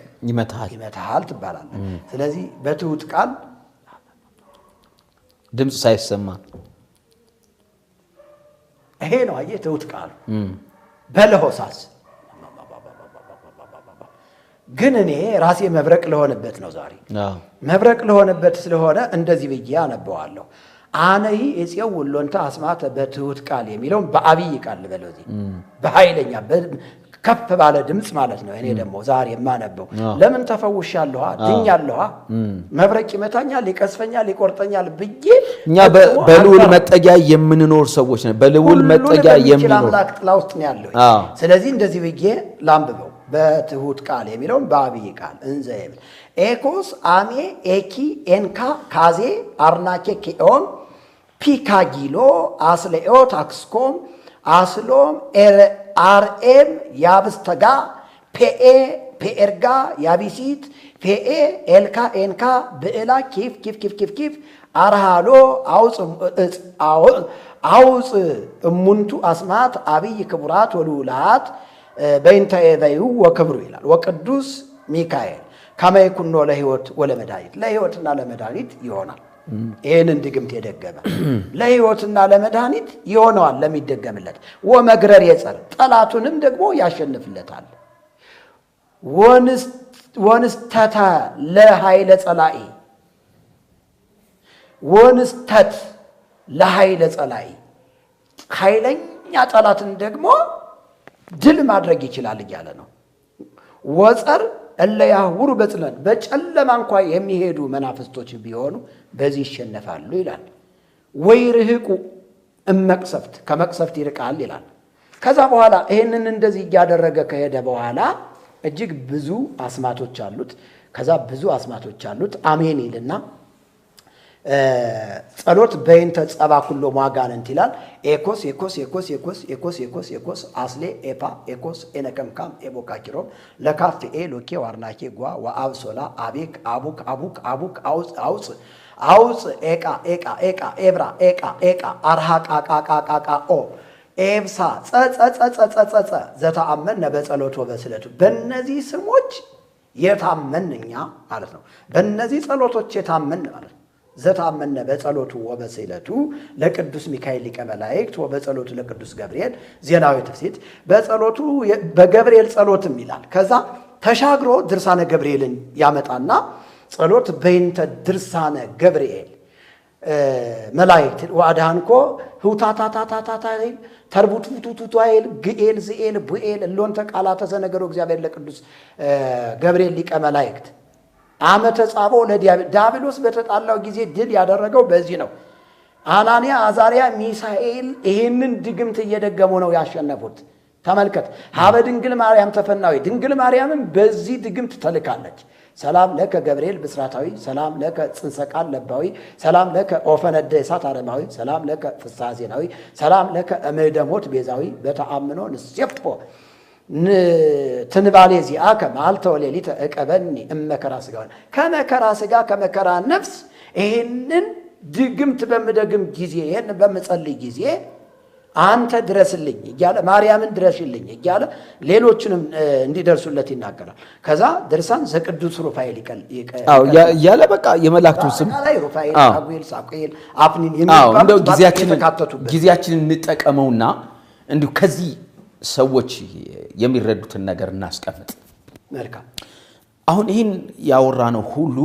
ይመታሃል ትባላለህ። ስለዚህ በትሑት ቃል ድምጽ ሳይሰማ ይሄ ነው አየህ ትሑት ቃል። በለሆሳስ ግን እኔ ራሴ መብረቅ ለሆነበት ነው ዛሬ መብረቅ ለሆነበት ስለሆነ እንደዚህ ብዬ አነበዋለሁ። አነሂ እፄው እሎንተ አስማተ በትሑት ቃል የሚለውን በአብይ ቃል ልበለው እዚህ በኃይለኛ ከፍ ባለ ድምፅ ማለት ነው። እኔ ደግሞ ዛሬ የማነበው ለምን ተፈውሻለሁ፣ ድኛለሁ፣ መብረቅ ይመታኛል፣ ይቀስፈኛል፣ ይቆርጠኛል ብዬ እኛ በልዑል መጠጊያ የምንኖር ሰዎች ነን። በልዑል መጠጊያ የምንኖር አምላክ ጥላ ውስጥ ነው ያለው። ስለዚህ እንደዚህ ብዬ ላንብበው በትሑት ቃል የሚለውን በአብይ ቃል እንዘ ይብል ኤኮስ አሜ ኤኪ ኤንካ ካዜ አርናኬ ኬኦን ፒካጊሎ አስለኦ ታክስኮም አስሎም አርኤም ያብስተጋ ፔኤ ፔኤርጋ ያቢሲት ፔኤ ኤልካ ኤንካ ብዕላ ኪፍ ኪፍ ኪፍ ኪፍ ኪፍ አርሃሎ አውፅ እሙንቱ አስማት አብይ ክቡራት ወልዑላት በእንተ ኤበዩ ወክብሩ ይላል። ወቅዱስ ሚካኤል ከመ ይኩኖ ለሕይወት ወለመድኃኒት ለሕይወትና ለመድኃኒት ይሆናል። ይሄንን ድግምት የደገመ ለሕይወትና ለመድኃኒት ይሆነዋል ለሚደገምለት። ወመግረር የጸር ጠላቱንም ደግሞ ያሸንፍለታል። ወንስተተ ለኃይለ ጸላኢ ወንስተት ለኃይለ ጸላኢ ኃይለኛ ጠላትን ደግሞ ድል ማድረግ ይችላል እያለ ነው። ወጸር እለ ያህውሩ በጽልመት በጨለማ እንኳ የሚሄዱ መናፍስቶች ቢሆኑ በዚህ ይሸነፋሉ ይላል። ወይ ርህቁ እመቅሰፍት ከመቅሰፍት ይርቃል ይላል። ከዛ በኋላ ይሄንን እንደዚህ እያደረገ ከሄደ በኋላ እጅግ ብዙ አስማቶች አሉት። ከዛ ብዙ አስማቶች አሉት። አሜን ይልና ጸሎት በይንተ ጸባ ኩሎሙ አጋንንት ይላል። ኤኮስ ኤኮስ ኤኮስ ኤኮስ ኤኮስ ኤኮስ ኤኮስ አስሌ ኤፓ ኤኮስ ኤነከምካም ኤቦካኪሮም ለካፍ ኤ ሎኬ ዋርናኬ ጓ ወአብሶላ አቤክ አቡክ አቡክ አቡክ አውፅ አውፅ አውፅ ኤቃ ኤቃ ኤቃ ኤብራ ኤቃ ኤቃ አርሃ ቃቃ ቃቃ ቃ ኦ ኤብሳ ጸጸጸጸጸጸ ዘተአመነ በጸሎቱ በስለቱ በእነዚህ ስሞች የታመን እኛ ማለት ነው። በእነዚህ ጸሎቶች የታመን ማለት ነው። ዘታመነ በጸሎቱ ወበስዕለቱ ለቅዱስ ሚካኤል ሊቀ መላእክት ወበጸሎቱ ለቅዱስ ገብርኤል ዜናዊ ትፍሲት በጸሎቱ በገብርኤል ጸሎትም ይላል። ከዛ ተሻግሮ ድርሳነ ገብርኤልን ያመጣና ጸሎት በይንተ ድርሳነ ገብርኤል መላእክት ወአድኃንኮ ህውታታታታታይል ተርቡቱቱቱታይል ግኤል ዝኤል ቡኤል እሎንተ ቃላተ ዘነገሮ እግዚአብሔር ለቅዱስ ገብርኤል ሊቀ መላእክት አመ ተጻቦ ለዲያብሎስ በተጣላው ጊዜ ድል ያደረገው በዚህ ነው። አናንያ አዛሪያ ሚሳኤል ይሄንን ድግምት እየደገሙ ነው ያሸነፉት። ተመልከት። ሀበ ድንግል ማርያም ተፈናዊ ድንግል ማርያምም በዚህ ድግምት ተልካለች። ሰላም ለከ ገብርኤል ብስራታዊ፣ ሰላም ለከ ጽንሰ ቃል ለባዊ፣ ሰላም ለከ ኦፈነደ እሳት አረማዊ፣ ሰላም ለከ ፍስሐ ዜናዊ፣ ሰላም ለከ እምደ ሞት ቤዛዊ በተአምኖ ንሴፎ ትንባሌ ዚአከ መዓልተ ወሌሊተ እቀበኒ እመከራ ሥጋ ከመከራ ሥጋ ከመከራ ነፍስ ይህንን ድግምት በምደግም ጊዜ ይህንን በምጸልይ ጊዜ አንተ ድረስልኝ እያለ ማርያምን ድረሽልኝ እያለ ሌሎችንም እንዲደርሱለት ይናገራል። ከዛ ድርሳን ዘቅዱስ ሩፋኤል እያለ በቃ የመላእክቱን ስም ላይ ሩፋኤል፣ ራጉኤል፣ ሳቁኤል፣ አፍኒን የሚባሉት የተካተቱበት ጊዜያችንን እንጠቀመውና እንዲሁ ከዚህ ሰዎች የሚረዱትን ነገር እናስቀምጥ። መልካም። አሁን ይህን ያወራነው ሁሉ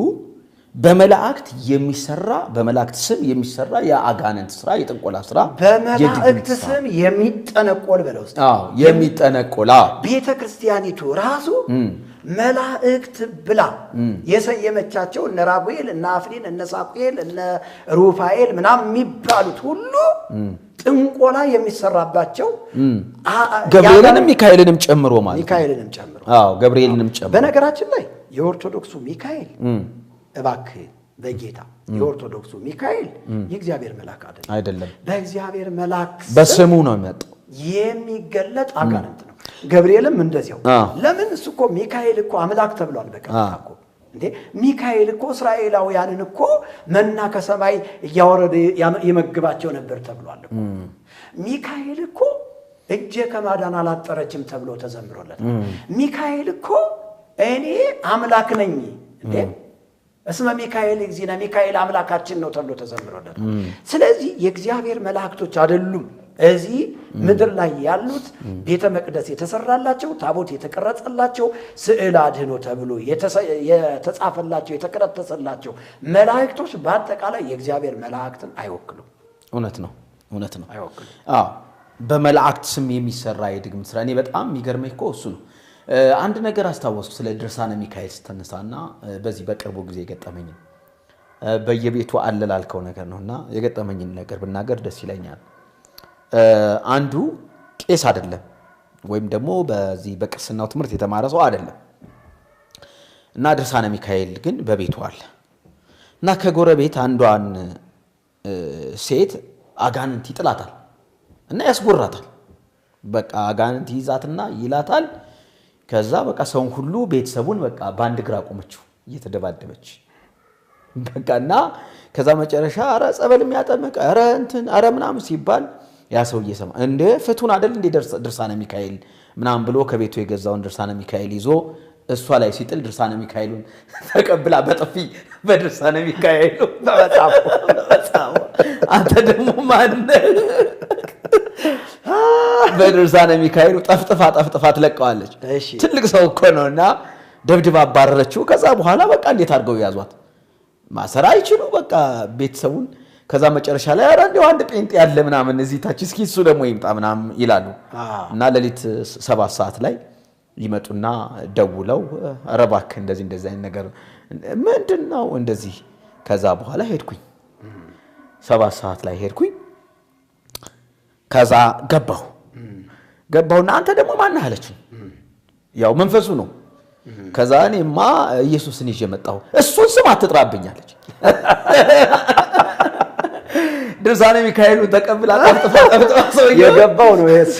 በመላእክት የሚሰራ በመላእክት ስም የሚሰራ የአጋንንት ስራ፣ የጥንቆላ ስራ፣ በመላእክት ስም የሚጠነቆል በለው ውስጥ የሚጠነቆል ቤተ ክርስቲያኒቱ ራሱ መላእክት ብላ የሰየመቻቸው እነ ራጉኤል፣ እነ አፍኒን፣ እነ ሳቁኤል፣ እነ ሩፋኤል ምናምን የሚባሉት ሁሉ ጥንቆላ የሚሰራባቸው ገብርኤልንም ሚካኤልንም ጨምሮ ማለት ሚካኤልንም ጨምሮ አዎ ገብርኤልንም ጨምሮ። በነገራችን ላይ የኦርቶዶክሱ ሚካኤል እባክህ በጌታ የኦርቶዶክሱ ሚካኤል የእግዚአብሔር መልአክ አይደለም። አይደለም። በእግዚአብሔር መልአክ በስሙ ነው የሚመጣው የሚገለጥ አጋንንት ነው። ገብርኤልም እንደዚያው። ለምን እሱ እኮ ሚካኤል እኮ አምላክ ተብሏል። በቀጥታ እኮ እንዴ ሚካኤል እኮ እስራኤላውያንን እኮ መና ከሰማይ እያወረደ ይመግባቸው ነበር ተብሏል እኮ። ሚካኤል እኮ እጄ ከማዳን አላጠረችም ተብሎ ተዘምሮለታል። ሚካኤል እኮ እኔ አምላክ ነኝ እንዴ እስመ ሚካኤል እግዚእነ ሚካኤል አምላካችን ነው ተብሎ ተዘምሮለታል። ስለዚህ የእግዚአብሔር መላእክቶች አይደሉም እዚህ ምድር ላይ ያሉት ቤተ መቅደስ የተሰራላቸው ታቦት የተቀረጸላቸው ስዕል አድህኖ ተብሎ የተጻፈላቸው የተቀረጸላቸው መላእክቶች በአጠቃላይ የእግዚአብሔር መላእክትን አይወክሉም። እውነት ነው፣ እውነት ነው። አይወክሉም። አዎ በመላእክት ስም የሚሰራ የድግምት ስራ እኔ በጣም የሚገርመኝ እኮ እሱ ነው። አንድ ነገር አስታወስኩ ስለ ድርሳነ ሚካኤል ስተነሳና በዚህ በቅርቡ ጊዜ የገጠመኝ በየቤቱ አለ ላልከው ነገር ነውና የገጠመኝን ነገር ብናገር ደስ ይለኛል። አንዱ ቄስ አይደለም ወይም ደግሞ በዚህ በቅስናው ትምህርት የተማረ ሰው አይደለም እና ድርሳነ ሚካኤል ግን በቤቱ አለ እና ከጎረቤት አንዷን ሴት አጋንንት ይጥላታል እና ያስጎራታል። በቃ አጋንንት ይይዛትና ይላታል። ከዛ በቃ ሰውን ሁሉ ቤተሰቡን በቃ በአንድ እግር አቆመችው እየተደባደበች በቃ እና ከዛ መጨረሻ ኧረ ጸበል የሚያጠምቅ ኧረ እንትን ኧረ ምናምን ሲባል ያ ሰውዬ ሰማ። እንደ ፍቱን አይደል እንደ ድርሳነ ሚካኤል ምናምን ብሎ ከቤቱ የገዛውን ድርሳነ ሚካኤል ይዞ እሷ ላይ ሲጥል ድርሳነ ሚካኤሉን ተቀብላ በጥፊ በድርሳነ ሚካኤሉ በመጽሐፉ አንተ ደግሞ ማነህ? በድርሳነ ሚካኤሉ ጠፍጥፋ ጠፍጥፋ ትለቀዋለች። ትልቅ ሰው እኮ ነውና ደብድባ አባረረችው። ከዛ በኋላ በቃ እንዴት አድርገው ያዟት ማሰር አይችሉ በቃ ቤተሰቡን። ከዛ መጨረሻ ላይ ኧረ እንደው አንድ ጴንጤ ያለ ምናምን እዚህ ታች እስኪ እሱ ደግሞ ይምጣ ምናምን ይላሉ። እና ሌሊት 7 ሰዓት ላይ ይመጡና ደውለው ኧረ እባክህ እንደዚህ እንደዚህ አይነት ነገር ምንድን ነው እንደዚህ። ከዛ በኋላ ሄድኩኝ 7 ሰዓት ላይ ሄድኩኝ። ከዛ ገባሁና አንተ ደግሞ ማነህ አለችኝ። ያው መንፈሱ ነው። ከዛ እኔማ ኢየሱስን ይዤ መጣሁ፣ እሱን ስም አትጥራብኝ አለች። ድርሳነ ሚካኤሉን ተቀብላ ጠፍጥፋ ጠፍጥፋ ሰውዬው የገባው ነው የሱ።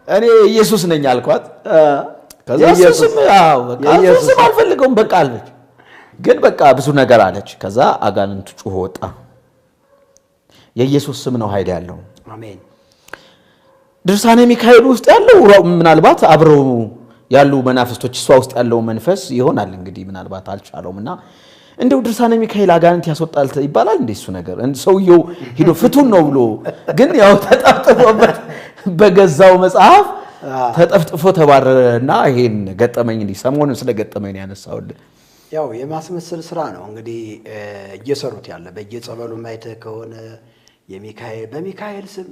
እኔ ኢየሱስ ነኝ አልኳት። ከዛ የኢየሱስ እሱ ስም አዎ በቃ እሱ የኢየሱስ ስም አልፈልገውም በቃ አለች። ግን በቃ ብዙ ነገር አለች። ከዛ አጋንንቱ ጮሆ ወጣ። የኢየሱስ ስም ነው ኃይል ያለው። አሜን። ድርሳነ ሚካኤል ውስጥ ያለው ምናልባት አብረው ያሉ መናፍስቶች እሷ ውስጥ ያለው መንፈስ ይሆናል እንግዲህ ምናልባት አልቻለውም። እና እንደው ድርሳነ ሚካኤል አጋንንት ያስወጣል ይባላል እንደ እሱ ነገር ሰውየው ሄዶ ፍቱን ነው ብሎ ግን ያው ተጠፍጥፎበት በገዛው መጽሐፍ ተጠፍጥፎ ተባረረና ይሄን ገጠመኝ እንዲህ ሰሞኑን ስለገጠመኝ ነው ያነሳሁልህ። ያው የማስመሰል ስራ ነው እንግዲህ እየሰሩት ያለ። በየጸበሉ አይተህ ከሆነ የሚካኤል በሚካኤል ስም፣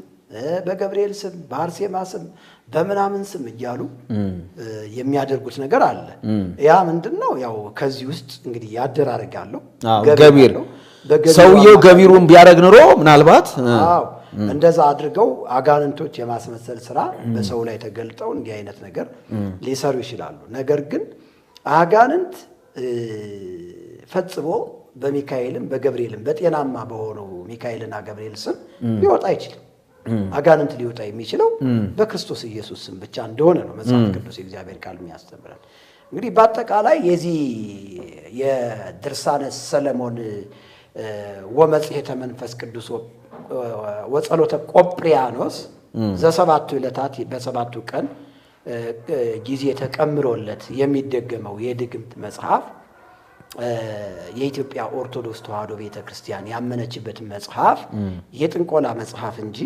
በገብርኤል ስም፣ በአርሴማ ስም፣ በምናምን ስም እያሉ የሚያደርጉት ነገር አለ። ያ ምንድን ነው? ያው ከዚህ ውስጥ እንግዲህ ያደራርጋለሁ ገቢር ሰውየው ገቢሩን ቢያደርግ ኑሮ ምናልባት አዎ እንደዛ አድርገው አጋንንቶች የማስመሰል ስራ በሰው ላይ ተገልጠው እንዲህ አይነት ነገር ሊሰሩ ይችላሉ። ነገር ግን አጋንንት ፈጽሞ በሚካኤልም በገብርኤልም በጤናማ በሆነው ሚካኤልና ገብርኤል ስም ሊወጣ አይችልም። አጋንንት ሊወጣ የሚችለው በክርስቶስ ኢየሱስ ስም ብቻ እንደሆነ ነው መጽሐፍ ቅዱስ የእግዚአብሔር ቃል የሚያስተምረን። እንግዲህ በአጠቃላይ የዚህ የድርሳነ ሰለሞን ወመጽሔተ መንፈስ ቅዱስ ወጸሎተ ቆጵሪያኖስ ዘሰባቱ ዕለታት በሰባቱ ቀን ጊዜ ተቀምሮለት የሚደገመው የድግምት መጽሐፍ የኢትዮጵያ ኦርቶዶክስ ተዋሕዶ ቤተክርስቲያን ያመነችበት መጽሐፍ የጥንቆላ መጽሐፍ እንጂ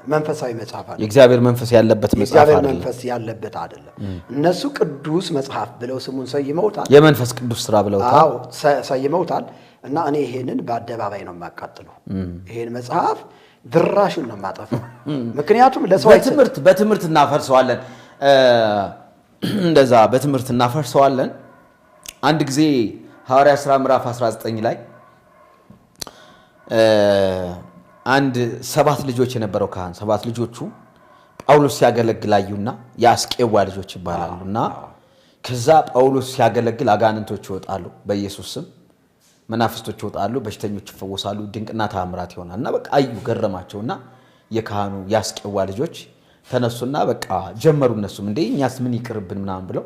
መንፈሳዊ መጽሐፍ አይደለም። የእግዚአብሔር መንፈስ ያለበት መጽሐፍ የእግዚአብሔር አይደለም። መንፈስ ያለበት አይደለም። እነሱ ቅዱስ መጽሐፍ ብለው ስሙን ሰይመውታል። የመንፈስ ቅዱስ ስራ ብለውታል። አዎ ሰይመውታል። እና እኔ ይሄንን በአደባባይ ነው የማቃጥለው። ይሄን መጽሐፍ ድራሹን ነው የማጠፋው። ምክንያቱም ለሰው አይሰጥም። በትምህርት እናፈርሰዋለን። እንደዛ በትምህርት እናፈርሰዋለን። አንድ ጊዜ ሐዋርያ ሥራ ምዕራፍ 19 ላይ አንድ 7 ልጆች የነበረው ካህን 7 ልጆቹ ጳውሎስ ሲያገለግል አዩና የአስቄዋ ልጆች ይባላሉና ከዛ ጳውሎስ ሲያገለግል አጋንንቶች ይወጣሉ በኢየሱስ ስም፣ መናፍስቶች ይወጣሉ፣ በሽተኞች ይፈወሳሉ፣ ድንቅና ተአምራት ይሆናል። እና በቃ አዩ፣ ገረማቸውና የካህኑ የአስቄዋ ልጆች ተነሱና በቃ ጀመሩ። እነሱም እንዴ እኛስ ምን ይቅርብን ምናምን ብለው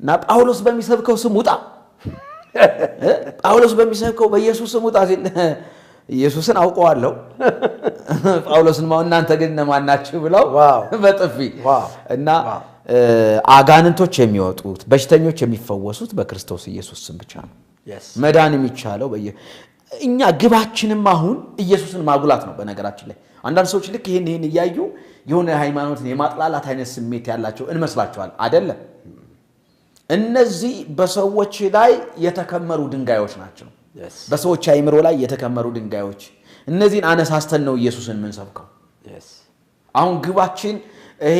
እና ጳውሎስ በሚሰብከው ስም ውጣ፣ ጳውሎስ በሚሰብከው በኢየሱስ ስም ውጣ ሲል ኢየሱስን አውቀዋለሁ ጳውሎስን እናንተ ግን እነማን ናችሁ ብለው በጥፊ እና አጋንንቶች የሚወጡት በሽተኞች የሚፈወሱት በክርስቶስ ኢየሱስ ስም ብቻ ነው። መዳን የሚቻለው እኛ ግባችንም አሁን ኢየሱስን ማጉላት ነው። በነገራችን ላይ አንዳንድ ሰዎች ልክ ይሄን እያዩ የሆነ ሃይማኖትን የማጥላላት አይነት ስሜት ያላቸው እንመስላቸዋል። አይደለም። እነዚህ በሰዎች ላይ የተከመሩ ድንጋዮች ናቸው። በሰዎች አእምሮ ላይ የተከመሩ ድንጋዮች። እነዚህን አነሳስተን ነው ኢየሱስን የምንሰብከው። አሁን ግባችን ይሄ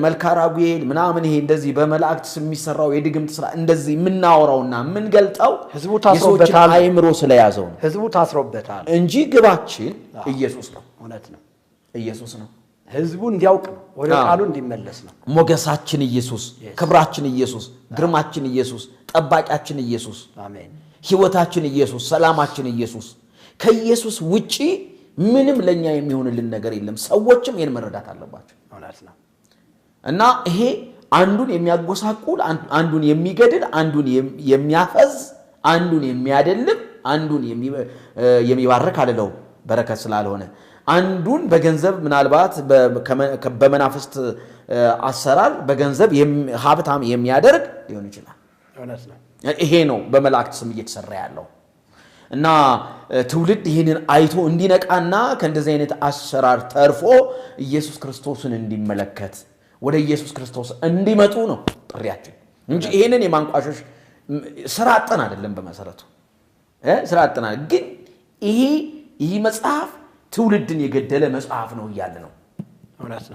መልካ ራጉኤል ምናምን ይሄ እንደዚህ በመላእክት ስም የሚሰራው የድግምት ስራ እንደዚህ የምናወራውና የምንገልጠው ህዝቡ ታስሮበታል። የሰዎችን አእምሮ ስለያዘው ነው ህዝቡ ታስሮበታል እንጂ ግባችን ኢየሱስ ነው። እውነት ነው። ኢየሱስ ነው። ህዝቡ እንዲያውቅ ነው፣ ወደ ቃሉ እንዲመለስ ነው። ሞገሳችን ኢየሱስ፣ ክብራችን ኢየሱስ፣ ግርማችን ኢየሱስ፣ ጠባቂያችን ኢየሱስ፣ አሜን። ህይወታችን ኢየሱስ፣ ሰላማችን ኢየሱስ። ከኢየሱስ ውጪ ምንም ለኛ የሚሆንልን ነገር የለም። ሰዎችም ይሄን መረዳት አለባቸው። እውነት ነው። እና ይሄ አንዱን የሚያጎሳቁል፣ አንዱን የሚገድል፣ አንዱን የሚያፈዝ፣ አንዱን የሚያደልብ፣ አንዱን የሚባርክ አልለውም በረከት ስላልሆነ፣ አንዱን በገንዘብ ምናልባት በመናፍስት አሰራር በገንዘብ ሀብታም የሚያደርግ ሊሆን ይችላል። እውነት ነው። ይሄ ነው በመላእክት ስም እየተሰራ ያለው። እና ትውልድ ይሄንን አይቶ እንዲነቃና ከእንደዚህ አይነት አሰራር ተርፎ ኢየሱስ ክርስቶስን እንዲመለከት ወደ ኢየሱስ ክርስቶስ እንዲመጡ ነው ጥሪያችን እንጂ ይሄንን የማንቋሸሽ ስራ አጥተን አይደለም። በመሰረቱ ስራ አጥተን አይደለም። ግን ይሄ መጽሐፍ ትውልድን የገደለ መጽሐፍ ነው እያለ ነው።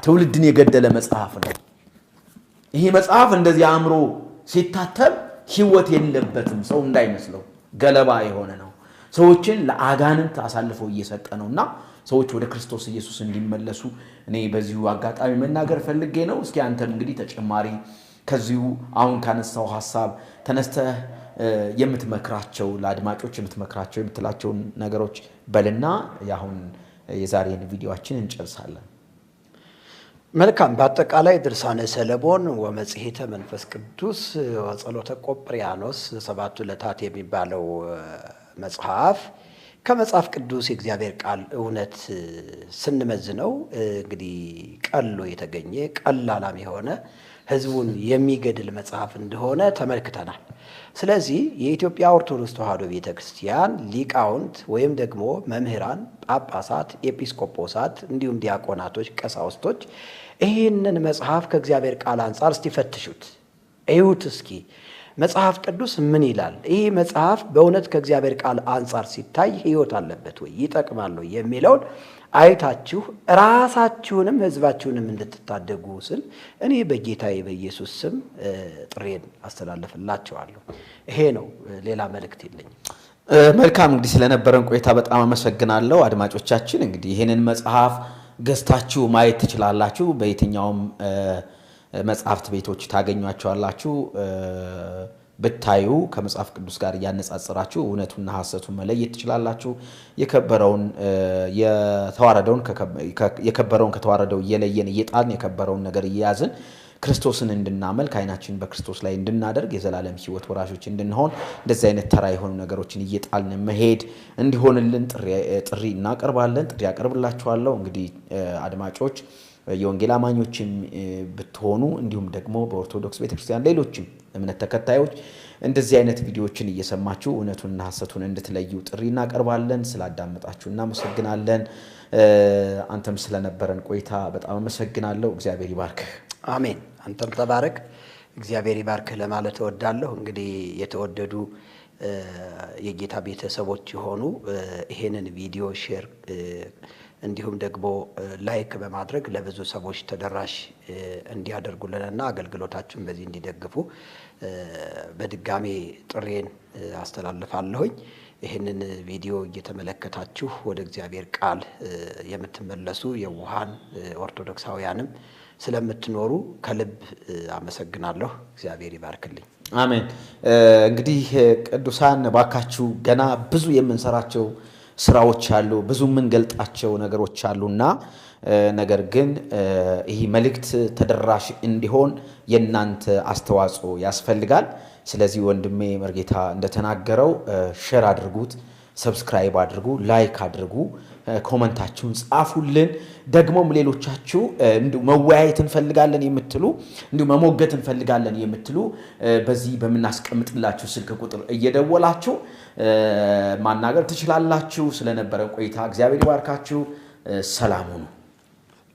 ትውልድን የገደለ መጽሐፍ ነው። ይሄ መጽሐፍ እንደዚህ አእምሮ ሲታተም ህይወት የለበትም ሰው እንዳይመስለው ገለባ የሆነ ነው። ሰዎችን ለአጋንንት አሳልፈው እየሰጠ ነውና ሰዎች ወደ ክርስቶስ ኢየሱስ እንዲመለሱ እኔ በዚሁ አጋጣሚ መናገር ፈልጌ ነው። እስኪ አንተም እንግዲህ ተጨማሪ ከዚሁ አሁን ካነሳው ሐሳብ ተነስተህ የምትመክራቸው ለአድማጮች የምትመክራቸው የምትላቸውን ነገሮች በልና ያሁን የዛሬን ቪዲዮአችን እንጨርሳለን። መልካም። በአጠቃላይ ድርሳነ ሰለሞን ወመጽሔተ መንፈስ ቅዱስ ወጸሎተ ቆጵርያኖስ ሰባቱ ዕለታት የሚባለው መጽሐፍ ከመጽሐፍ ቅዱስ የእግዚአብሔር ቃል እውነት ስንመዝነው እንግዲህ ቀሎ የተገኘ ቀላላም የሆነ ሕዝቡን የሚገድል መጽሐፍ እንደሆነ ተመልክተናል። ስለዚህ የኢትዮጵያ ኦርቶዶክስ ተዋሕዶ ቤተክርስቲያን ሊቃውንት ወይም ደግሞ መምህራን፣ ጳጳሳት፣ ኤጲስቆጶሳት እንዲሁም ዲያቆናቶች፣ ቀሳውስቶች ይህንን መጽሐፍ ከእግዚአብሔር ቃል አንጻር እስቲ ፈትሹት፣ እዩት እስኪ መጽሐፍ ቅዱስ ምን ይላል? ይህ መጽሐፍ በእውነት ከእግዚአብሔር ቃል አንጻር ሲታይ ሕይወት አለበት ወይ፣ ይጠቅማል ወይ የሚለውን አይታችሁ ራሳችሁንም ሕዝባችሁንም እንድትታደጉ ስል እኔ በጌታዬ በኢየሱስ ስም ጥሬን አስተላልፍላችኋለሁ። ይሄ ነው፣ ሌላ መልእክት የለኝም። መልካም እንግዲህ ስለነበረን ቆይታ በጣም አመሰግናለሁ። አድማጮቻችን እንግዲህ ይህንን መጽሐፍ ገዝታችሁ ማየት ትችላላችሁ። በየትኛውም መጽሐፍት ቤቶች ታገኟቸዋላችሁ። ብታዩ ከመጽሐፍ ቅዱስ ጋር እያነጻጸራችሁ እውነቱና ሐሰቱን መለየት ትችላላችሁ። የከበረውን የተዋረደውን የከበረውን ከተዋረደው እየለየን እየጣልን የከበረውን ነገር እየያዝን ክርስቶስን እንድናመልክ ዓይናችንን በክርስቶስ ላይ እንድናደርግ የዘላለም ሕይወት ወራሾች እንድንሆን እንደዚህ አይነት ተራ የሆኑ ነገሮችን እየጣልን መሄድ እንዲሆንልን ጥሪ እናቀርባለን። ጥሪ አቀርብላችኋለሁ። እንግዲህ አድማጮች የወንጌል አማኞችም ብትሆኑ እንዲሁም ደግሞ በኦርቶዶክስ ቤተክርስቲያን ሌሎችም እምነት ተከታዮች እንደዚህ አይነት ቪዲዮዎችን እየሰማችሁ እውነቱንና ሐሰቱን እንድትለዩ ጥሪ እናቀርባለን። ስላዳመጣችሁ እናመሰግናለን። አንተም ስለነበረን ቆይታ በጣም አመሰግናለሁ። እግዚአብሔር ይባርክህ። አሜን። አንተም ተባረክ፣ እግዚአብሔር ይባርክህ ለማለት እወዳለሁ። እንግዲህ የተወደዱ የጌታ ቤተሰቦች የሆኑ ይሄንን ቪዲዮ share እንዲሁም ደግሞ like በማድረግ ለብዙ ሰዎች ተደራሽ እንዲያደርጉልንና አገልግሎታችን በዚህ እንዲደግፉ በድጋሜ ጥሬን አስተላልፋለሁኝ። ይህንን ቪዲዮ እየተመለከታችሁ ወደ እግዚአብሔር ቃል የምትመለሱ የውሃን ኦርቶዶክሳውያንም ስለምትኖሩ ከልብ አመሰግናለሁ። እግዚአብሔር ይባርክልኝ። አሜን። እንግዲህ ቅዱሳን ባካችሁ ገና ብዙ የምንሰራቸው ስራዎች አሉ፣ ብዙ የምንገልጣቸው ነገሮች አሉና ነገር ግን ይህ መልእክት ተደራሽ እንዲሆን የእናንተ አስተዋጽኦ ያስፈልጋል። ስለዚህ ወንድሜ መርጌታ እንደተናገረው share አድርጉት፣ subscribe አድርጉ፣ like አድርጉ፣ comment ኣችሁን ጻፉልን። ደግሞም ሌሎቻችሁ እንዲሁ መወያየት እንፈልጋለን የምትሉ እንዲሁ መሞገት እንፈልጋለን የምትሉ በዚህ በምናስቀምጥላችሁ ስልክ ቁጥር እየደወላችሁ ማናገር ትችላላችሁ። ስለነበረን ቆይታ እግዚአብሔር ይባርካችሁ። ሰላም ሁኑ።